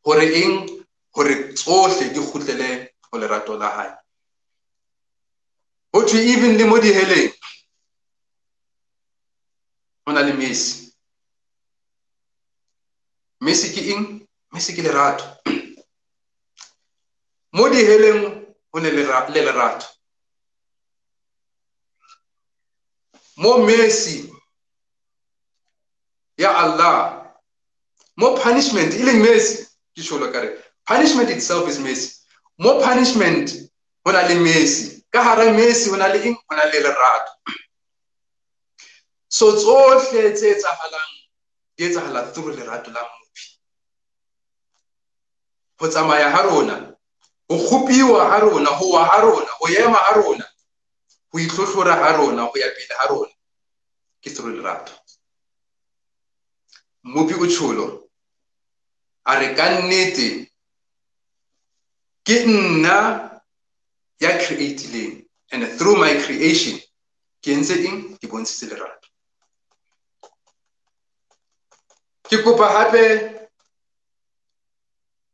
Hore eng, hore tsohle di kgutlele ho lerato la hae. Ho thwe even le mo diheleng, ho na le mercy. Mercy ke eng? Mercy ke lerato. Mo diheleng ho ne le lerato. Mo mercy ya Allah, mo punishment e leng mercy, ke tjholo ka re punishment itself is mercy. Mo punishment ho na le mercy. Ka hara mercy ho na le eng? Ho na le lerato. So tsohle tse etsahalang di etsahala through lerato la Mmopi. Ho tsamaya ha rona, ho kgopiwa ha rona, ho wa ha rona, ho ema ha rona, ho itlhohlora ha rona, ho ya pele ha rona, ke through lerato. Mmopi o tjholo a re ka nnete ke nna ya creatileng, and through my creation ke entse eng? Ke bontshitse lerato. Ke kopa hape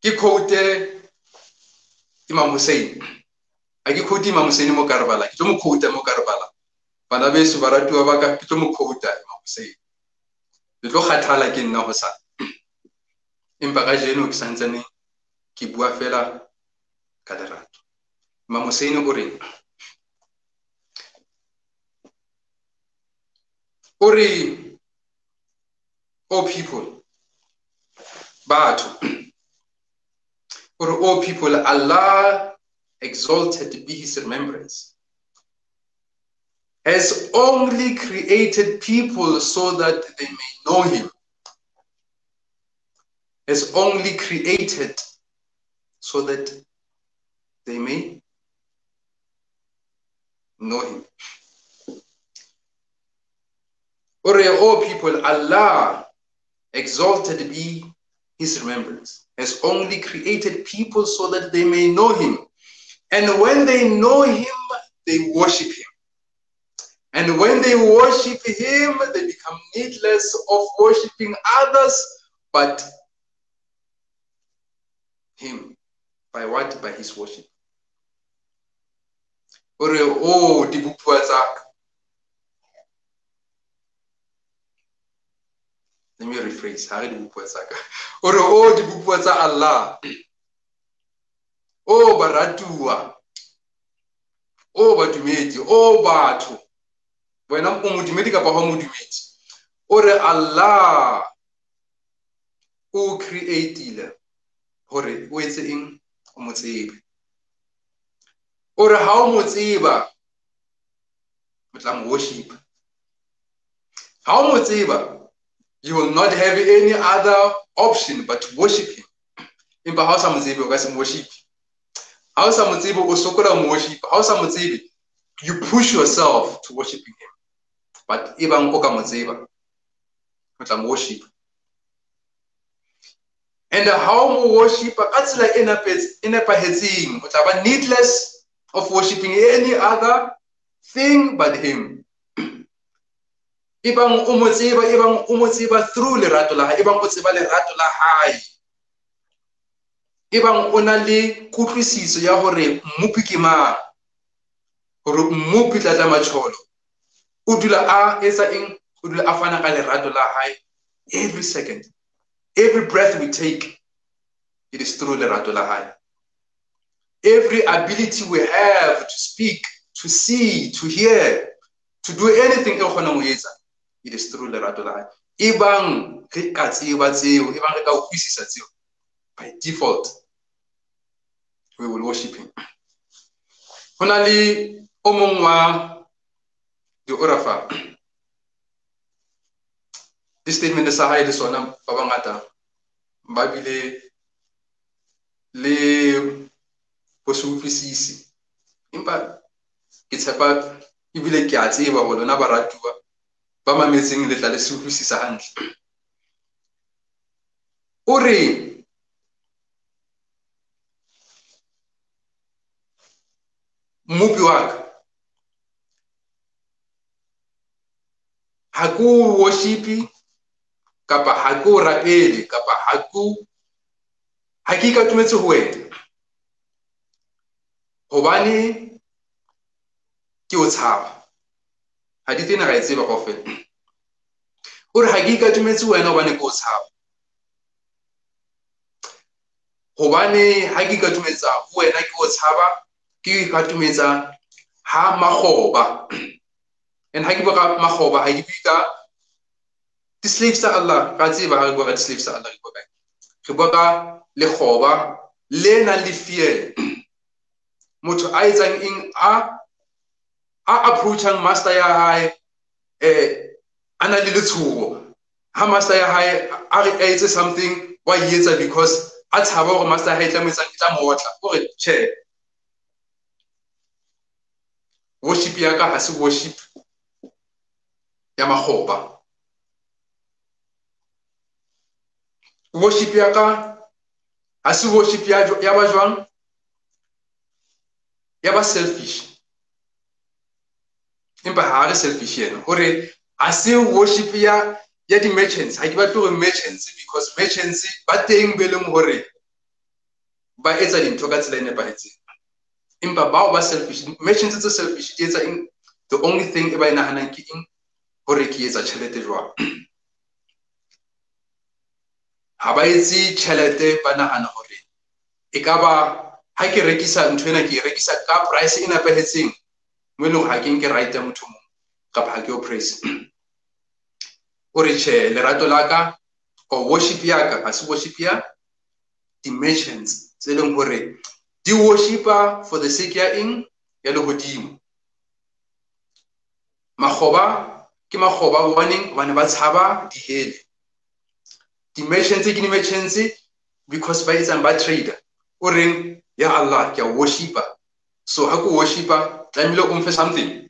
ke quote Imam Hussein. A ke quote Imam Hussein mo Karbala, ke tlo mo quote mo Karbala. Bana beso baratuwa ba ka, ke tlo mo quote Imam Hussein. Le tlo kgathala ke nna hosane. Empa kajeno ke santsane ke bua fela ka lerato. Imam Hussein o re, o re, O people, batho, or O people, Allah exalted be his remembrance, has only created people so that they may know him. Has only created so that they may know him. Or, O people, Allah exalted be his remembrance, has only created people so that they may know him. And when they know him, they worship him. And when they worship him, they become needless of worshiping others, but him. By what? By his worship. Ore, oh, dibupuwa tsa ka. Let me rephrase. Ha re dibupuwa tsa ka. Ore, oh, dibupuwa tsa Allah. Oh, baratuwa. Oh, badumedi. Oh, batho. Wena o modumedi kapa ha o modumedi. O re Allah o creatile hore o etse eng? O mo tsebe. O re ha o mo tseba, o tla mo worship. Ha o mo tseba, you will not have any other option but to worship him. Empa ha o sa mo tsebe, o ka se mo worship. Ha o sa mo tsebe, o sokola mo worship. Ha o sa mo tsebe, you push yourself to worshiping him. But ebang o ka mo tseba, o tla mo worship. And how mo worship ka tsela e nepahetseng, o tla ba needless of worshiping any other thing but him. Ebang o mo tseba, ebang o mo tseba through lerato la hae, ebang o tseba lerato la hae, ebang o na le kutlwisiso ya hore Mmopi ke mang, hore Mmopi Tlatla Matjholo o dula a etsa eng, o dula a fana ka lerato la hae every second. Every breath we take, it is through lerato la hae. Every ability we have to speak, to see, to hear, to do anything e kgonang ho etsa, it is through lerato la hae. Ebang re ka tseba tseo, ebang re ka utlwisisa tseo, by default, we will worship him. Ho na le o mong wa di-orafa. This statement sa hae le sona ba bangata ba bile le ho se utlwisise, empa ke tshepa ebile ke a tseba hore lona baratuwa ba mametseng le tla le se utlwisisa hantle. O re mmopi wa ka, ha ke o worship kapa ha ke o rapele kapa ha ke ikatumetse ho wena hobane ke o tshaba. Hadith ena ra e tseba kaofela. O re ha ke ikatumetse wena hobane ke o tshaba, hobane ha ke ikatumetsa ho wena ke o tshaba, ke ikatumetsa ha makgoba. And ha ke bua ka makgoba, ha ke bue ka di-slaves tsa Allah. Ra tseba ha re bua ka di-slaves tsa Allah, re bua ka re bua ka lekgoba le nang le fear. Motho a etsang eng, a approachang master ya hae, a na le letshoho. Ha master ya hae a re a etse something, wa e etsa because a tshaba hore master ya hae e tla mo etsang, e tla mo otla. O re tjhe, worship ya ka ha se worship ya makgoba. Worship ya ka ha se worship ya ba jwang, ya ba selfish. Empa ha re selfish yena, hore ha se worship ya di-merchants. Ha ke batle hore merchants, because merchants ba teng be leng hore ba etsa dintho ka tsela e nepahetseng. Empa bao ba selfish, merchants tse selfish di etsa eng? The only thing e ba e nahanang ke eng? Hore ke etsa tjhelete jwang. Ha ba etse tjhelete, ba nahana hore e ka ba ha ke rekisa ntho ena, ke e rekisa ka price e nepahetseng, mo e leng ha ke nke right ya motho mong kapa ha ke o praise. O re tjhe, lerato la ka or worship ya ka ha se worship ya di-merchants tse leng hore di worshipa for the sake ya eng? Ya lehodimo. Makgoba ke makgoba hobaneng? Hobane ba tshaba dihele. Di-merchants ke di-merchants because ba etsang, ba trader. O reng? Ya Allah, ke a worshipa. So ha ke worshipa, tlamehile o mfe something.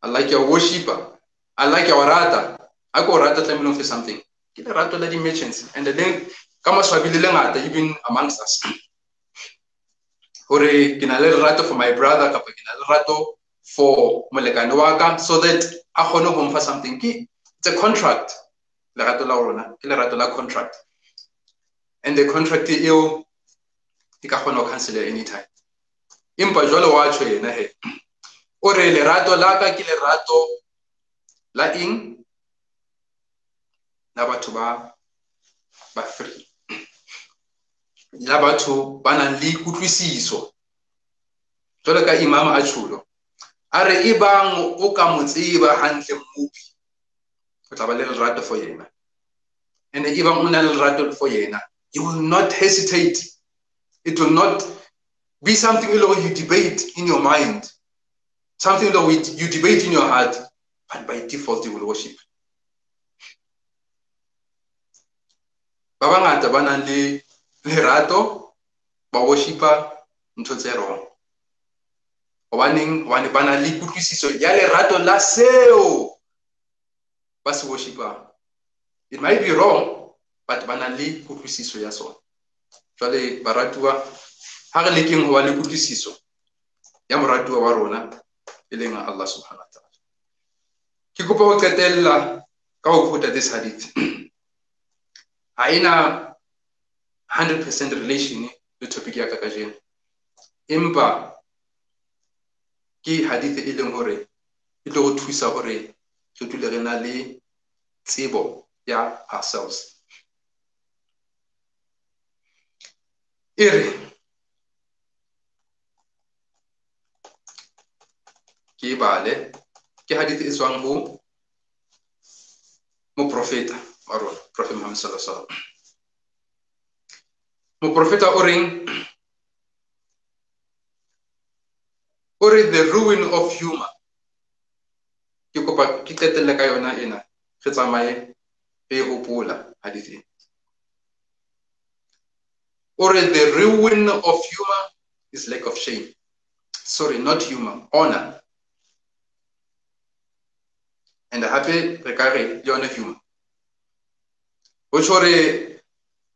Allah, ke a worshipa. Allah, ke a o rata. Ha ke o rata, tlamehile o mfe something. Ke lerato la di-merchants. And then ka maswabi le lengata even amongst us. Hore ke na le lerato for my brother kapa ke na le lerato for molekane wa ka, so that a kgone ho mfa something. Ke, it's a contract. Lerato la rona ke lerato la contract. And the contract eo e ka kgona ho cancel anytime. Empa jwale wa tjho yena he, o re lerato la ka ke lerato la eng? La batho ba free, la batho ba nang le kutlwisiso. Jwalo ka imam a tjholo, a re e bang o ka mo tseba hantle mmopi, o tla ba le lerato for yena. And e bang o na le lerato for yena, you will not hesitate. It will not be something you debate in your mind, something that you debate in your heart, but by default you will worship. Ba bangata ba nang le lerato ba worshipa ntho tse wrong. Hobaneng? Hobane ba na le kutlwisiso ya lerato la seo ba se worshipang. It might be wrong, but ba na le kutlwisiso ya sona. Jwale baratuwa, ha re lekeng ho ba le kutlwisiso ya moratuwa wa rona e leng Allah subhanahu wa ta'ala. Ke kopa ho qetella ka ho quote this hadith. Ha ena 100% relation le topic ya ka kajeno, empa ke hadith e leng hore e tlo re thusa hore re dule re na le tsebo ya ourselves. E re ke bale, ke hadith e tswang ho moprofeta wa rona, Prophet Muhammad sallallahu alaihi wasallam. Moprofeta o reng? O re the ruin of humor. Ke kopa ke qetelle ka yona ena, re tsamaye re hopola hadith ena. Or the ruin of humor is lack of shame. Sorry, not humor, honor. And hape re ka re le yona humor. Ho tjho hore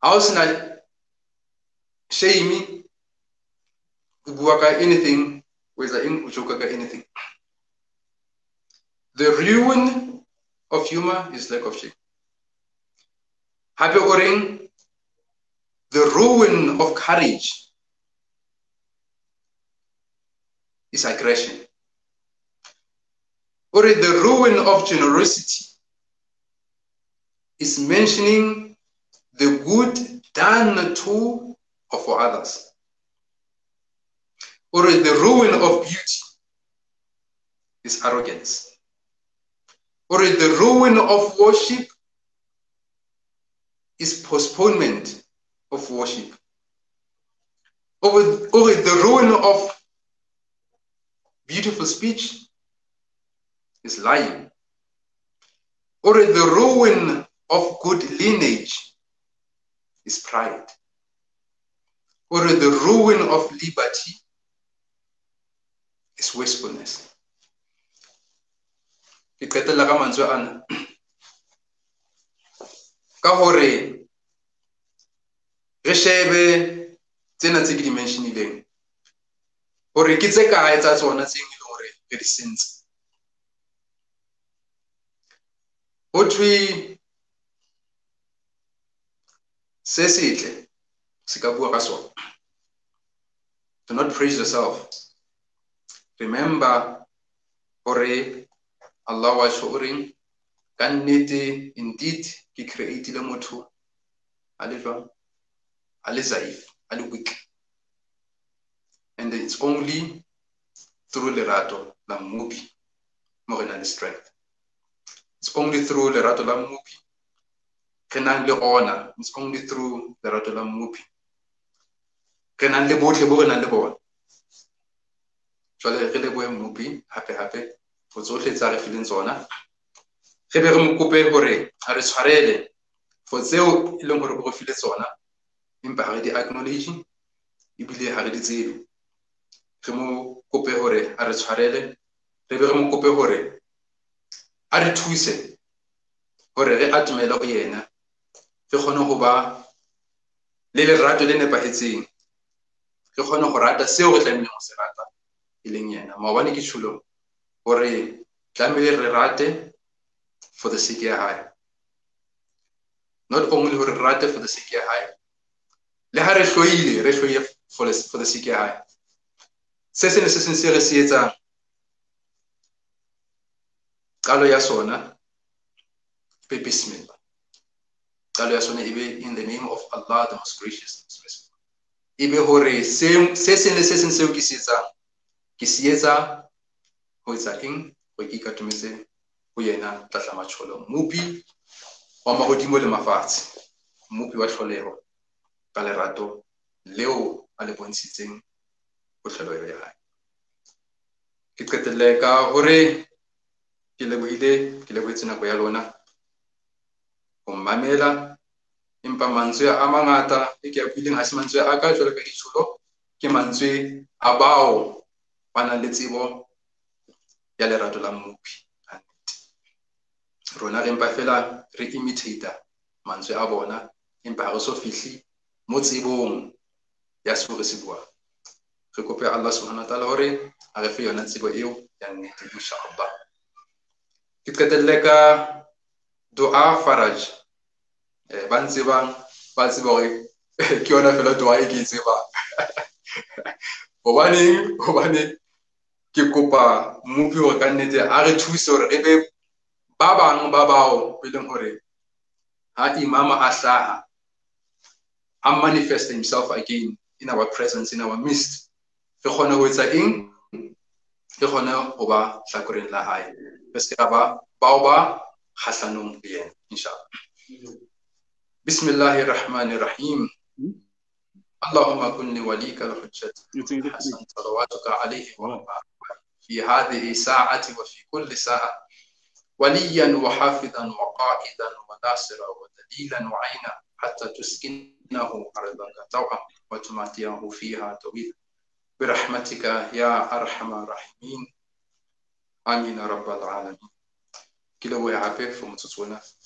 ha o sena shame, o bua ka anything, o etsa eng, o joke ka anything. The ruin of humor is lack of shame. Hape o reng, the ruin of courage is aggression. Or the ruin of generosity is mentioning the good done to or for others. Or the ruin of beauty is arrogance. Or the ruin of worship is postponement of worship. Or the ruin of beautiful speech is lying. Or the ruin of good lineage is pride. Or the ruin of liberty is wastefulness. Ke qetella ka mantswe ana ka hore re shebe tsena tse ke di mentionileng hore ke tse kae tsa tsona tse e leng hore re di sentse. Ho thwe se setle se ka bua ka sona. Do not praise yourself. Remember hore Allah wa tjho o reng, ka nnete indeed ke create-ile motho a le jwang, a le zaif, a le weak. And it's only through lerato la Mmopi mo re nang le strength. It's only through lerato la Mmopi re nang le honor. It's only through lerato la Mmopi re nang le botle bo re nang le bona. Jwale re lebohe Mmopi hape hape ho tsohle tsa re fileng tsona. Re be re mo kope hore a re tshwarele for tseo e leng hore o re file tsona, empa ha re di acknowledge ebile ha re di tsebe. Re mo kope hore a re tshwarele, re be re mo kope hore a re thuse hore re atomele ho yena, re kgone ho ba le lerato le nepahetseng, re kgone ho rata seo re tlamehileng ho se rata e leng yena. Maobane ke tjhulo hore tlamehile re rate for the sake ya hae. Not only hore re rate for the sake ya hae, le ha re hloile, re hloile for the sake ya hae. Se seng le se seng se re se etsang, qalo ya sona be bismillah. Qalo ya sona e be in the name of Allah, the most gracious, the most merciful. E be hore se seng le se seng seo ke se etsang, ke se etsa ho etsa eng? Hore ke ikatometse ho yena tlatlamatjholo, Mmopi wa mahodimo le mafatshe, Mmopi wa tlholeho, ka lerato leo a le bontshitseng ho tlholeho ya hae. Ke qetelle ka hore ke lebohile, ke lebohetse nako ya lona ho mmamela, empa mantswe a mangata e ke a buileng ha se mantswe a ka jwalo ka ditsholo, ke mantswe a bao ba nang le tsebo ya lerato la Mmopi. Rona re mpa fela re imitate mantswe a bona, empa ha re so fihle mo tsebong ya seo re se buang. Re kope Allah subhanahu wa ta'ala hore a re fe yona tsebo eo ya nnete inshallah. Ke qetelle ka dua faraj. Ba ntsebang ba tseba hore ke yona fela dua e ke e tsebang. Hobaneng? Hobane ke kopa Mmopi hore ka nnete a re thuse hore re be ba bang ba bao e leng hore ha imama a hlaha, a manifest himself again in our presence, in our midst, re kgone ho etsa eng? Re kgone ho ba hlakoreng la hae, re se ka ba bao ba kgahlanong le yena inshallah. Bismillahir Rahmanir Rahim. Allahumma kun li walika al-hujjat hasan salawatuka alayhi wa fi hadhihi sa'ati wa fi kulli sa'a waliyan wa hafidhan wa qa'idan wa nasira wa dalilan wa 'ayna hatta tuskinahu أرضك طوعا وتمتعه فيها طويلا برحمتك يا أرحم الراحمين آمين رب العالمين.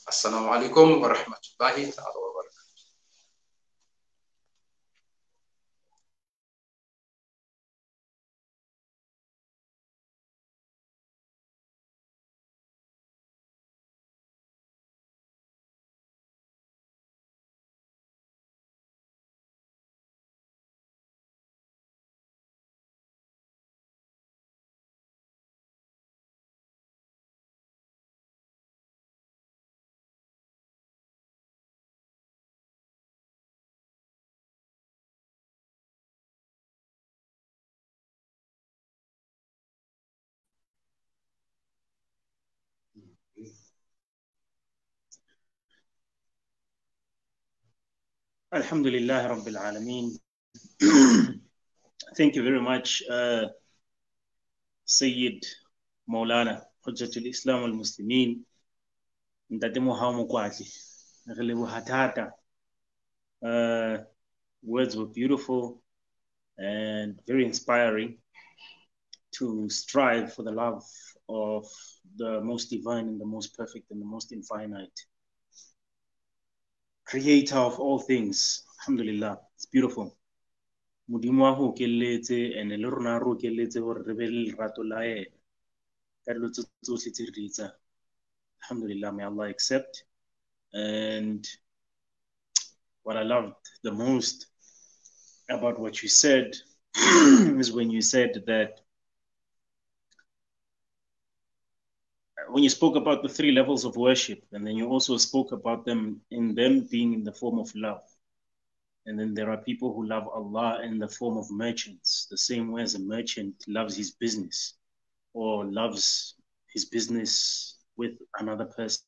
السلام عليكم ورحمة الله تعالى وبركاته. Alhamdulillah Rabbil Alameen. Thank you very much, Sayyid Maulana Hujjatul Islam wal Muslimin. Ntate Mohau Mokoatle. Re leboha thata. Words were beautiful and very inspiring to strive for the love of the most divine and the most perfect and the most infinite creator of all things. Alhamdulillah, it's beautiful. Modimo wa ho okeletse and le rona re okeletse hore re be le lerato la yena ka dilo tsohle tse re di etsang. Alhamdulillah, may Allah accept. And what I loved the most about what you said is when you said that, when you spoke about the three levels of worship, and then you also spoke about them in them being in the form of love. And then there are people who love Allah in the form of merchants, the same way as a merchant loves his business or loves his business with another person,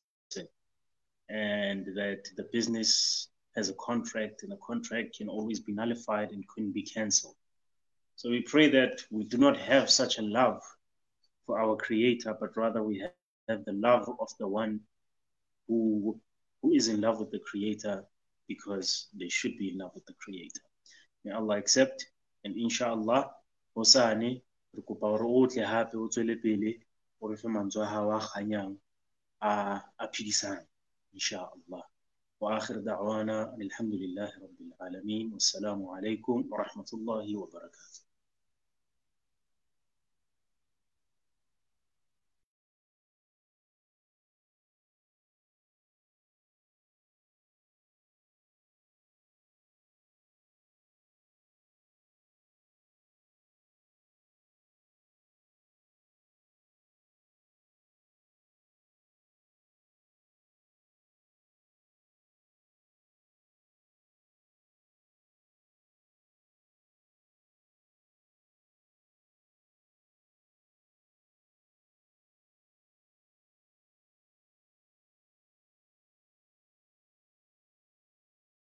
and that the business has a contract, and the contract can always be nullified and couldn't be cancelled. So we pray that we do not have such a love for our creator, but rather we have the love of the one who is in love with the creator, because they should be in love with the creator. May Allah accept, and inshallah, hosane re kopa hore o tle hape o tswele pele o re fe mantswe a hao a kganyang a phedisang, inshallah. Wa akhir da'wana alhamdulillahi rabbil alamin. Wassalamu alaikum wa rahmatullahi wa barakatuh.